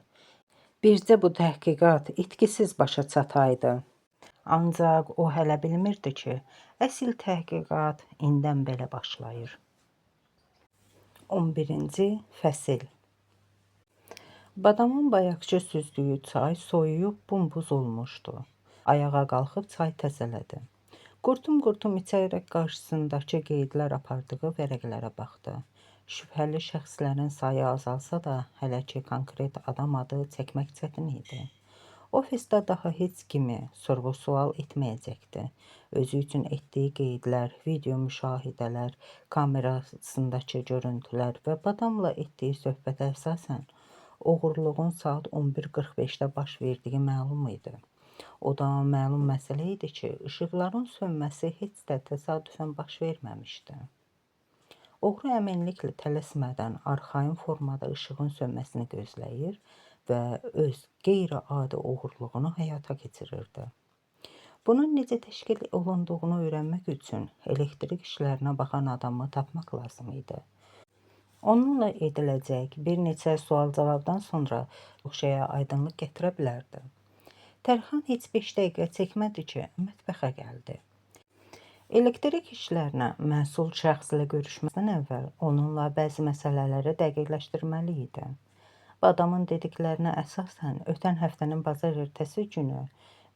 Bircə bu təhqiqat itkisiz başa çataydı. Ancaq o hələ bilmirdi ki, əsl təhqiqat indən belə başlayır. 11-ci fəsil. Badamın bayaqkı süzdüyü çay soyuyub bumbuz olmuşdu. Ayağa qalxıb çay təzələdi. Qurtum-qurtum içərək qarşısındakı qeydlər apardığı vərəqlərə baxdı. Şübhəli şəxslərin sayı azalsa da, hələ ki konkret adam adı çəkmək çətin idi. Ofisdə daha heç kimi sorğu-sual etməyəcəkdi. Özü üçün etdiyi qeydlər, video müşahidələr, kamerasındakı görüntülər və Badamla etdiyi söhbətə əsasən Oğurluğun saat 11:45-də baş verdiyi məlum idi. O da məlum məsələ idi ki, işıqların sönməsi heç də təsadüfən baş verməmişdi. Oğru əminliklə tələsmədən arxayın formada işığın sönməsini gözləyir və öz qeyri-adi oğurluğunu həyata keçirirdi. Bunun necə təşkil olunduğunu öyrənmək üçün elektrik işlərinə baxan adamı tapmaq lazım idi. Onunla ediləcək bir neçə sual-cavabdan sonra çox şeyə aydınlıq gətirə bilərdi. Tərxan heç 5 dəqiqə çəkmədi ki, mətbəxə gəldi. Elektrik işlərinə məsul şəxslə görüşməzdən əvvəl onunla bəzi məsələləri dəqiqləşdirməli idi. Bu adamın dediklərinə əsasən ötən həftənin bazar ertəsi günü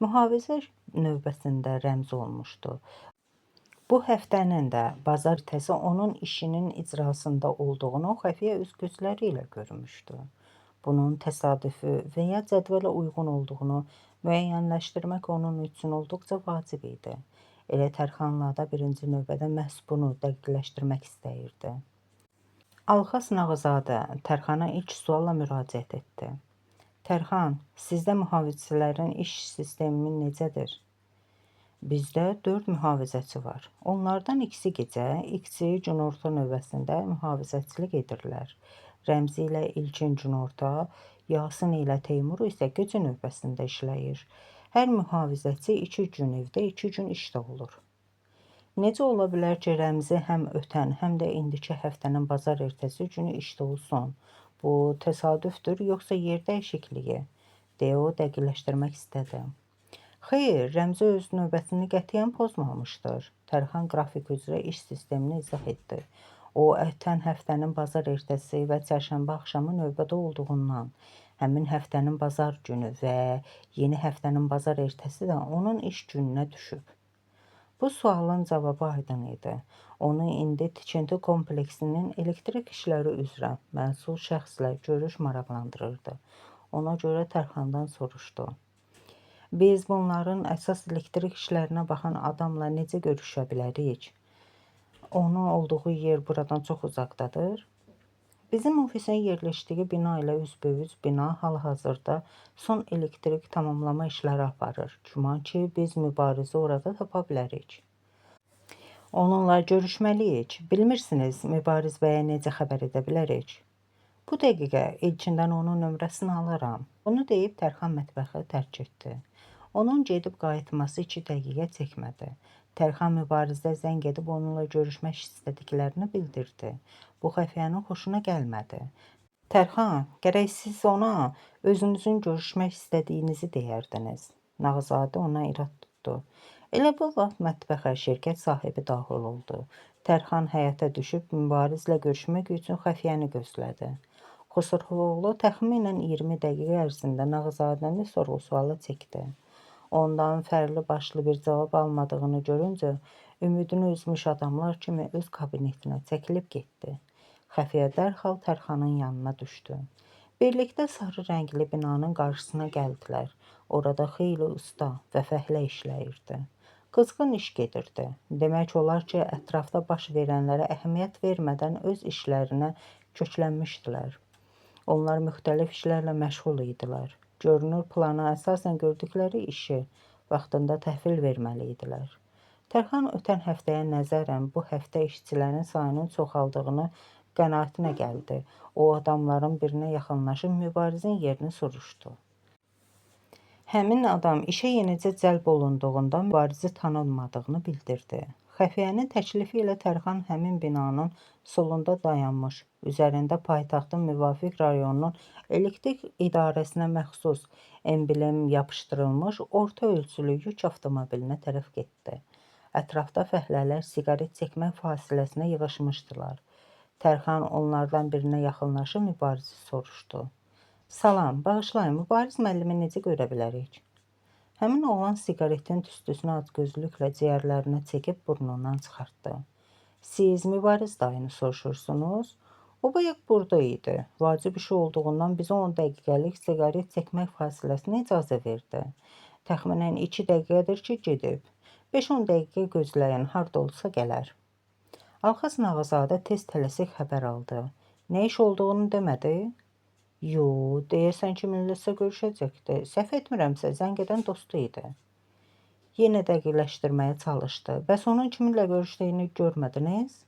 mühafizə növbəsində Rəmzi olmuşdu. Bu həftənin də bazar ertəsi onun işinin icrasında olduğunu xəfiyyə öz gözləri ilə görmüşdü. Bunun təsadüfü və ya cədvələ uyğun olduğunu müəyyənləşdirmək onun üçün olduqca vacib idi. Elə Tərxanla da birinci növbədə məhz bunu dəqiqləşdirmək istəyirdi. Alxas Nağızadə Tərxana ilk sualla müraciət etdi. Tərxan, sizdə mühafizəçilərin iş sistemi necədir? Bizdə 4 mühafizəçi var. Onlardan ikisi gecə, ikisi günorta növbəsində mühafizəçilik edirlər. Rəmzi ilə İlkin günorta, Yasin ilə Teymur isə gecə növbəsində işləyir. Hər mühafizəçi 2 gün evdə, 2 gün işdə olur. Necə ola bilər ki, Rəmzi həm ötən, həm də indiki həftənin bazar ertəsi günü işdə olsun? Bu təsadüfdür, yoxsa yer dəyişikliyi? Deyə o dəqiqləşdirmək istədi. Xeyr, Rəmzi öz növbəsini qətiyyən pozmamışdır. Tərxan qrafik üzrə iş sistemini izah etdi. O, ötən həftənin bazar ertəsi və çərşənbə axşamı növbədə olduğundan, həmin həftənin bazar günü və yeni həftənin bazar ertəsi də onun iş gününə düşüb. Bu sualın cavabı aydın idi. Onu indi tikinti kompleksinin elektrik işləri üzrə məsul şəxslə görüş maraqlandırırdı. Ona görə Tərxandan soruşdu. Biz bunların əsas elektrik işlərinə baxan adamla necə görüşə bilərik? Onun olduğu yer buradan çox uzaqdadır. Bizim ofisin yerləşdiyi bina ilə üzbəüz bina hal-hazırda son elektrik tamamlama işləri aparır. Güman ki, biz Mübarizi orada tapa bilərik. Onunla görüşməliyik. Bilmirsiniz, Mübariz bəyə necə xəbər edə bilərik? Bu dəqiqə İlkindən onun nömrəsini alaram. Bunu deyib Tərxan mətbəxi tərk etdi. Onun gedib qayıtması 2 dəqiqə çəkmədi. Tərxan Mübarizə zəng edib onunla görüşmək istədiklərini bildirdi. Bu xəfiyyənin xoşuna gəlmədi. Tərxan, gərək siz ona özünüzün görüşmək istədiyinizi deyərdiniz. Nağızadə ona irad tutdu. Elə bu vaxt mətbəxə şirkət sahibi daxil oldu. Tərxan həyətə düşüb Mübarizlə görüşmək üçün xəfiyyəni gözlədi. Xosrovoğlu təxminən 20 dəqiqə ərzində Nağızadəni sorğu-suala çəkdi. Ondan fərqli başlı bir cavab almadığını görüncə, ümidini üzmüş adamlar kimi öz kabinetinə çəkilib getdi. Xəfiyyə dərhal Tərxanın yanına düşdü. Birlikdə sarı rəngli binanın qarşısına gəldilər. Orada xeyli usta və fəhlə işləyirdi. Qızğın iş gedirdi. Demək olar ki, ətrafda baş verənlərə əhəmiyyət vermədən öz işlərinə köklənmişdilər. Onlar müxtəlif işlərlə məşğul idilər. Görünür, plana əsasən gördükləri işi vaxtında təhvil verməli idilər. Tərxan ötən həftəyə nəzərən bu həftə işçilərin sayının çoxaldığını qənaətinə gəldi. O, adamların birinə yaxınlaşıb Mübarizin yerini soruşdu. Həmin adam işə yenicə cəlb olunduğunda Mübarizi tanınmadığını bildirdi. Xəfiyyənin təklifi ilə Tərxan həmin binanın solunda dayanmış, üzərində paytaxtın müvafiq rayonunun elektrik idarəsinə məxsus emblem yapışdırılmış orta ölçülü yük avtomobilinə tərəf getdi. Ətrafda fəhlələr siqaret çəkmək fasiləsinə yığışmışdılar. Tərxan onlardan birinə yaxınlaşıb Mübarizi soruşdu. Salam, bağışlayın, Mübariz müəllimi necə görə bilərik? Həmin oğlan siqaretin tüstüsünü acgözlüklə ciyərlərinə çəkib burnundan çıxartdı. Siz Mübariz dayını soruşursunuz? O bayaq burada idi. Vacib işi olduğundan bizə 10 dəqiqəlik siqaret çəkmək fasiləsinə icazə verdi. Təxminən 2 dəqiqədir ki, gedib. 5-10 dəqiqə gözləyin, harda olsa gələr. Alxaz Nağızadə tez tələsik xəbər aldı. Nə iş olduğunu demədi? Yo, deyəsən kiminləsə görüşəcəkdi. Səhv etmirəmsə, zəng edən dostu idi. Yenə dəqiqləşdirməyə çalışdı. Bəs onun kiminlə görüşdüyünü görmədiniz?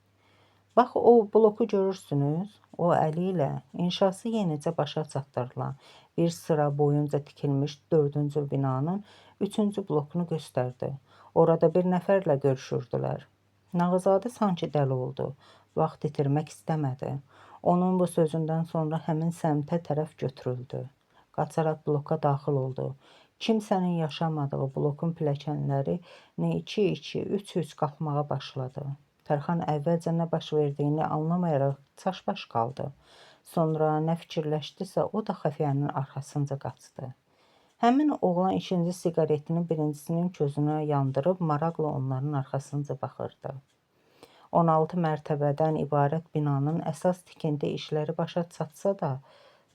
Bax, o bloku görürsünüz. O əli ilə inşası yenicə başa çatdırılan bir sıra boyunca tikilmiş 4-cü binanın 3-cü blokunu göstərdi. Orada bir nəfərlə görüşürdülər. Nağızadə sanki dəli oldu. Vaxt itirmək istəmədi. Onun bu sözündən sonra həmin səmtə tərəf götürüldü. Qaçaraq bloka daxil oldu. Kimsənin yaşamadığı blokun pilləkənləri 2-2, 3-3 qalxmağa başladı. Tərxan əvvəlcə nə baş verdiyini anlamayaraq çaşbaş qaldı. Sonra nə fikirləşdisə, o da xəfiyyənin arxasınca qaçdı. Həmin oğlan ikinci siqaretini birincisinin közünə yandırıb maraqla onların arxasınca baxırdı. 16 mərtəbədən ibarət binanın əsas tikinti işləri başa çatsa da,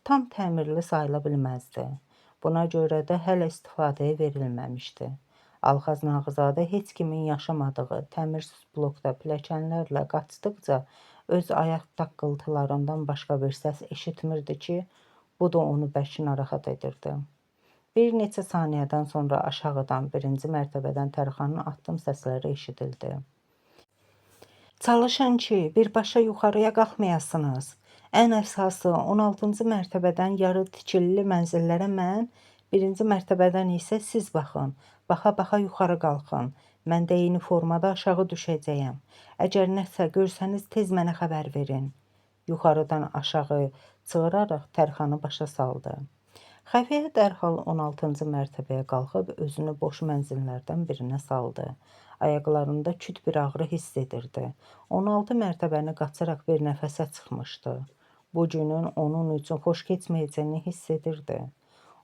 tam təmirli sayıla bilməzdi. Buna görə də hələ istifadəyə verilməmişdi. Alxaz Nağızadə heç kimin yaşamadığı təmirsiz blokda pilləkənlərlə qaçdıqca öz ayaq taqqıltılarından başqa bir səs eşitmirdi ki, bu da onu bərk narahat edirdi. Bir neçə saniyədən sonra aşağıdan, birinci mərtəbədən Tərxanın addım səsləri eşidildi. Çalışın ki, birbaşa yuxarıya qalxmayasınız. Ən əsası 16-cı mərtəbədən yarı tikilili mənzillərə mən, birinci mərtəbədən isə siz baxın. Baxa-baxa yuxarı qalxın. Mən də eyni formada aşağı düşəcəyəm. Əgər nəsə görsəniz tez mənə xəbər verin. Yuxarıdan aşağı çığıraraq Tərxanı başa saldı. Xəfiyyə dərhal 16-cı mərtəbəyə qalxıb özünü boş mənzillərdən birinə saldı. Ayaqlarında küt bir ağrı hiss edirdi. 16 mərtəbəni qaçaraq bir nəfəsə çıxmışdı. Bu günün onun üçün xoş keçməyəcəyini hiss edirdi.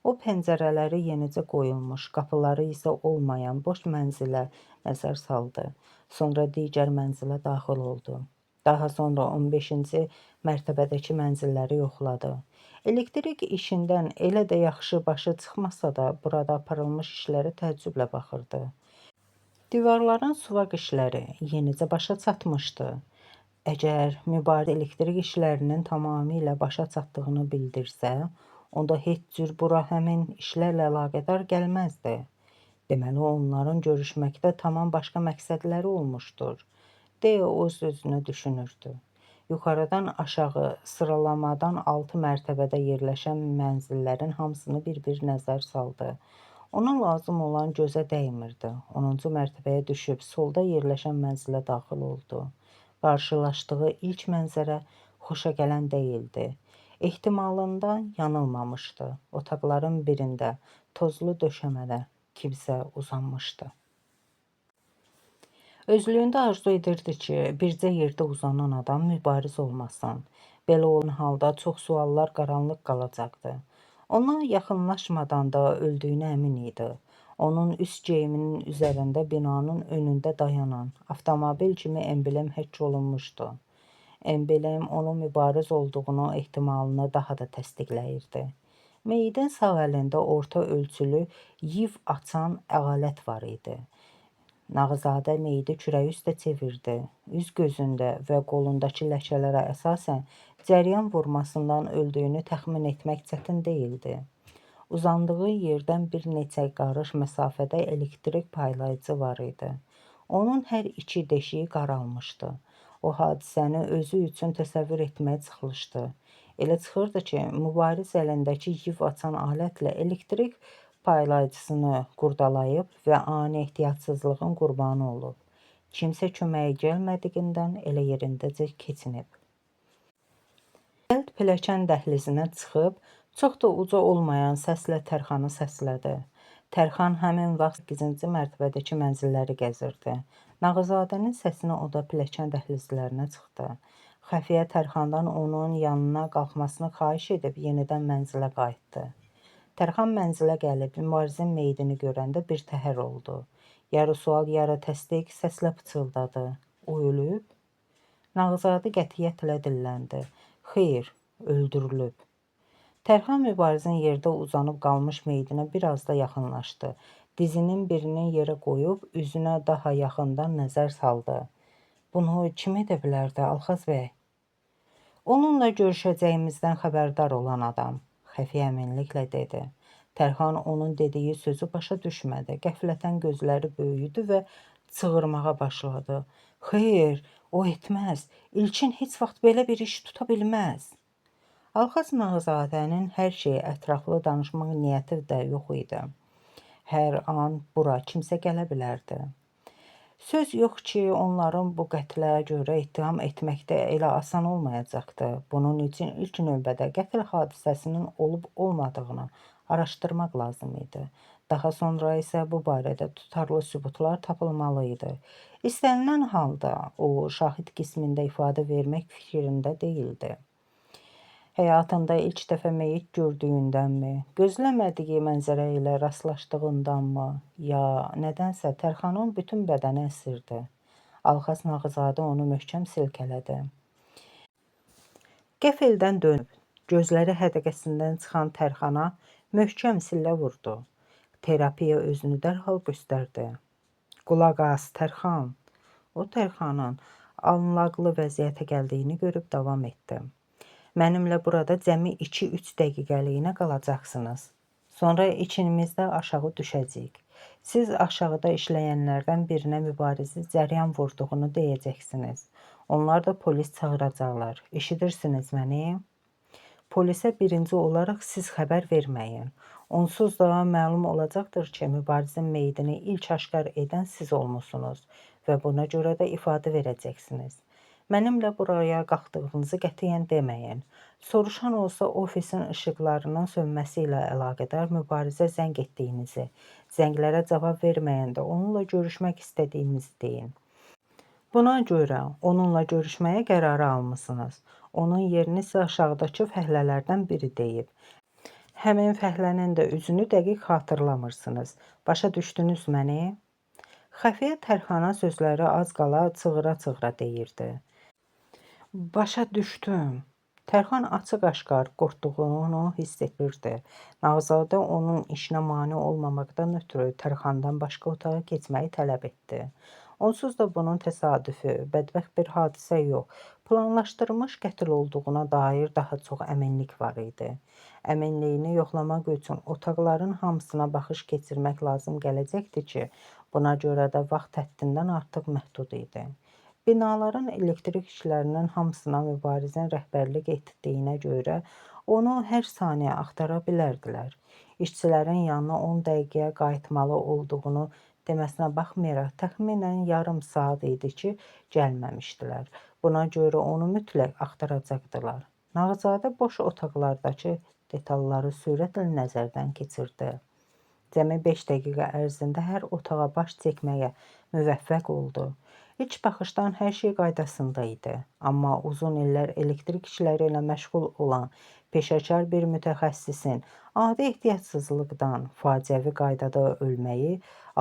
O pəncərələri yenicə qoyulmuş, qapıları isə olmayan boş mənzilə nəzər saldı. Sonra digər mənzilə daxil oldu. Daha sonra 15-ci mərtəbədəki mənzilləri yoxladı. Elektrik işindən elə də yaxşı başı çıxmasa da, burada aparılmış işlərə təəccüblə baxırdı. Divarların suvaq işləri yenicə başa çatmışdı. Əgər mübariz elektrik işlərinin tamamilə başa çatdığını bildirsə, onda heç cür bura həmin işlərlə əlaqədar gəlməzdi. Deməli, onların görüşməkdə tamam başqa məqsədləri olmuşdur, deyə o öz-özünə düşünürdü. Yuxarıdan aşağı sıralamadan 6 mərtəbədə yerləşən mənzillərin hamısını bir-bir nəzər saldı. Ona lazım olan gözə dəymirdi. 10-cu mərtəbəyə düşüb solda yerləşən mənzilə daxil oldu. Qarşılaşdığı ilk mənzərə xoşagələn deyildi. Ehtimalında yanılmamışdı. Otaqların birində tozlu döşəmədə kimsə uzanmışdı. Özlüyündə arzu edirdi ki, bircə yerdə uzanan adam mübariz olmasın. Belə olan halda çox suallar qaranlıq qalacaqdı. Ona yaxınlaşmadan da öldüyünə əmin idi. Onun üst geyiminin üzərində binanın önündə dayanan avtomobil kimi emblem həkk olunmuşdu. Emblem onun mübariz olduğunu ehtimalını daha da təsdiqləyirdi. Meyidin sağ əlində orta ölçülü yiv açan alət var idi. Nağızadə meyidi kürəyi üstə çevirdi. Üz gözündə və qolundakı ləkələrə əsasən cəryan vurmasından öldüyünü təxmin etmək çətin deyildi. Uzandığı yerdən bir neçə qarış məsafədə elektrik paylayıcı var idi. Onun hər iki deşiyi qaralmışdı. O hadisəni özü üçün təsəvvür etməyə çalışdı. Elə çıxırdı ki, mübariz əlindəki yiv açan alətlə elektrik paylayıcısını qurdalayıb və ani ehtiyatsızlığın qurbanı olub. Kimsə köməyə gəlmədiyindən elə yerindəcə keçinib. Cəld pilləkən dəhlizinə çıxıb, çox da uca olmayan səslə Tərxanı səslədi. Tərxan həmin vaxt 8-ci mərtəbədəki mənzilləri gəzirdi. Nağızadənin səsinə o da pilləkən dəhlizlərinə çıxdı. Xəfiyyə Tərxandan onun yanına qalxmasını xahiş edib yenidən mənzilə qayıtdı. Tərxan mənzilə gəlib mübarizin meyidini görəndə bir təhər oldu. Yarı sual, yarı təsdiq səslə pıçıldadı. O ölüb? Nağızadə qətiyyətlə dilləndi. Xeyr, öldürülüb. Tərxan mübarizin yerdə uzanıb qalmış meyidinə biraz da yaxınlaşdı. Dizinin birini yerə qoyub üzünə daha yaxından nəzər saldı. Bunu kim edə bilərdi, Alxaz bəy? Onunla görüşəcəyimizdən xəbərdar olan adam, xəfiyyə əminliklə dedi. Tərxan onun dediyi sözü başa düşmədi. Qəflətən gözləri böyüdü və çığırmağa başladı. Xeyr, o etməz. İlkin heç vaxt belə bir iş tuta bilməz. Alxaz Nağızadənin hər şeyi ətraflı danışmaq niyyəti də yox idi. Hər an bura kimsə gələ bilərdi. Söz yox ki, onların bu qətlə görə ittiham etməkdə elə asan olmayacaqdı. Bunun üçün ilk növbədə qətl hadisəsinin olub-olmadığını araşdırmaq lazım idi. Daha sonra isə bu barədə tutarlı sübutlar tapılmalı idi. İstənilən halda o şahid qismində ifadə vermək fikrində deyildi. Həyatında ilk dəfə meyit gördüyündənmi, gözləmədiyi mənzərə ilə rastlaşdığındanmı, ya nədənsə Tərxanın bütün bədəni əsirdi. Alxaz Nağızadə onu möhkəm silkələdi. Qəfildən dönüb, gözləri hədəqəsindən çıxan Tərxana möhkəm sillə vurdu. Terapiya özünü dərhal göstərdi. Qulaq as, Tərxan. O Tərxanın anlaqlı vəziyyətə gəldiyini görüb davam etdi. Mənimlə burada cəmi 2-3 dəqiqəliyinə qalacaqsınız. Sonra ikimiz də aşağı düşəcəyik. Siz aşağıda işləyənlərdən birinə Mübarizi cəryan vurduğunu deyəcəksiniz. Onlar da polis çağıracaqlar. Eşidirsiniz məni? Polisə birinci olaraq siz xəbər verməyin. Onsuz da məlum olacaqdır ki, Mübarizin meyidini ilk aşkar edən siz olmusunuz və buna görə də ifadə verəcəksiniz. Mənimlə buraya qalxdığınızı qətiyyən deməyin. Soruşan olsa ofisin işıqlarının sönməsi ilə əlaqədar Mübarizə zəng etdiyinizi, zənglərə cavab verməyəndə onunla görüşmək istədiyinizi deyin. Buna görə onunla görüşməyə qərarı almısınız. Onun yerini isə aşağıdakı fəhlələrdən biri deyib. Həmin fəhlənin də üzünü dəqiq xatırlamırsınız. Başa düşdünüz məni? Xəfiyyə Tərxana sözləri az qala çığıra-çığıra deyirdi. Başa düşdüm. Tərxan açıq-aşkar qorxduğunu hiss edirdi. Nağızadə onun işinə mane olmamaqdan ötürü Tərxandan başqa otağa keçməyi tələb etdi. Onsuz da bunun təsadüfü, bədbəxt bir hadisə yox, planlaşdırılmış qətl olduğuna dair daha çox əminlik var idi. Əminliyini yoxlamaq üçün otaqların hamısına baxış keçirmək lazım gələcəkdi ki, buna görə də vaxt həddindən artıq məhdud idi. Binaların elektrik işlərinin hamısına Mübarizin rəhbərlik etdiyinə görə onu hər saniyə axtara bilərdilər. İşçilərin yanına 10 dəqiqəyə qayıtmalı olduğunu deməsinə baxmayaraq, təxminən yarım saat idi ki, gəlməmişdilər. Buna görə onu mütləq axtaracaqdılar. Nağızadə boş otaqlardakı detalları sürətlə nəzərdən keçirdi. Cəmi 5 dəqiqə ərzində hər otağa baş çəkməyə müvəffəq oldu. İlk baxışdan hər şey qaydasında idi. Amma uzun illər elektrik işləri ilə məşğul olan peşəkar bir mütəxəssisin adi ehtiyatsızlıqdan faciəvi qaydada ölməyi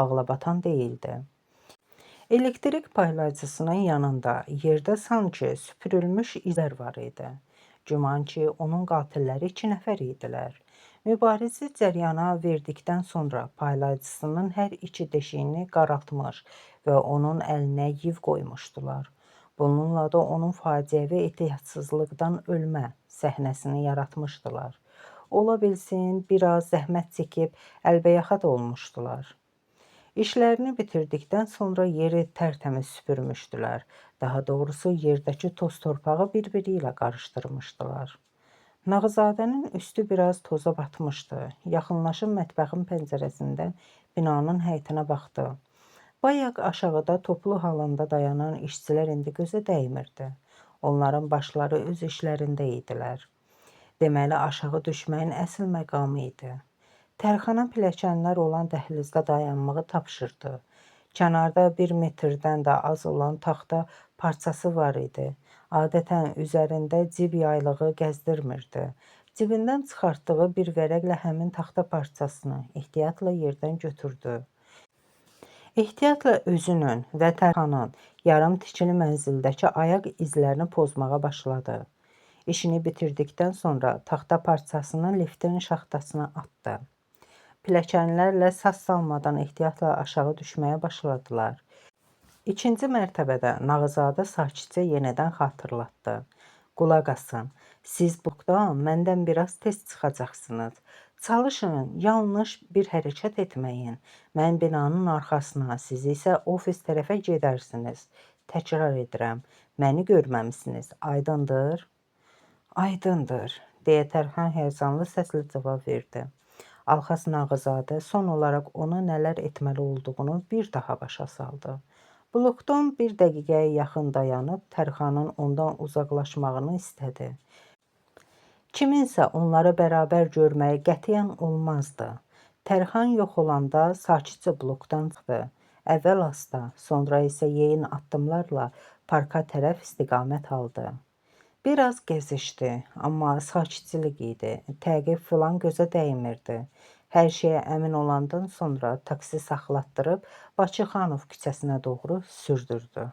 ağlabatan deyildi. Elektrik paylayıcısının yanında yerdə sanki süpürülmüş izlər var idi. Güman ki, onun qatilləri 2 nəfər idilər. Mübarizi cərəyana verdikdən sonra paylayıcısının hər iki deşiyini qaraltmış və onun əlinə yiv qoymuşdular. Bununla da onun faciəvi ehtiyatsızlıqdan ölmə səhnəsini yaratmışdılar. Ola bilsin, biraz zəhmət çəkib əlbəyaxa da olmuşdular. İşlərini bitirdikdən sonra yeri tərtəmiz süpürmüşdülər. Daha doğrusu yerdəki toz torpağı bir-biri ilə qarışdırmışdılar. Nağızadənin üstü biraz toza batmışdı. Yaxınlaşıb mətbəxin pəncərəsindən binanın həyətinə baxdı. Bayaq aşağıda toplu halında dayanan işçilər indi gözə dəymirdi. Onların başları öz işlərində idilər. Deməli, aşağı düşməyin əsl məqamı idi. Tərxana pilləkənlər olan dəhlizdə dayanmağı tapşırdı. Kənarda 1 metrdən də az olan taxta parçası var idi. Adətən üzərində cib yaylığı gəzdirmirdi. Cibindən çıxartdığı bir vərəqlə həmin taxta parçasını ehtiyatla yerdən götürdü. Ehtiyatla özünün və Tərxanın yarım tikili mənzildəki ayaq izlərini pozmağa başladı. İşini bitirdikdən sonra taxta parçasını liftin şaxtasına atdı. Pilləkənlərlə saz salmadan ehtiyatla aşağı düşməyə başladılar. İkinci mərtəbədə Nağızadə sakitcə yenidən xatırlatdı. Qulaq asın. Siz blokdan məndən biraz tez çıxacaqsınız. Çalışın, yanlış bir hərəkət etməyin. Mən binanın arxasına, siz isə ofis tərəfə gedərsiniz. Təkrar edirəm, məni görməmisiniz. Aydındır? Aydındır, deyə Tərxan həyəcanlı səslə cavab verdi. Alxasın Ağazadə son olaraq ona nələr etməli olduğunu bir daha başa saldı. Blokdan bir dəqiqəyə yaxın dayanıb Tərxanın ondan uzaqlaşmağını istədi. Kiminsə onları bərabər görməyi qətiyyən olmazdı. Tərxan yox olanda sakitcə blokdan çıxdı. Əvvəl asta, sonra isə yeyin addımlarla parka tərəf istiqamət aldı. Biraz gəzişdi, amma sakitçilik idi. Təqib filan gözə dəymirdi. Hər şeyə əmin olandan sonra taksi saxlatdırıb Bakıxanov küçəsinə doğru sürdürdü.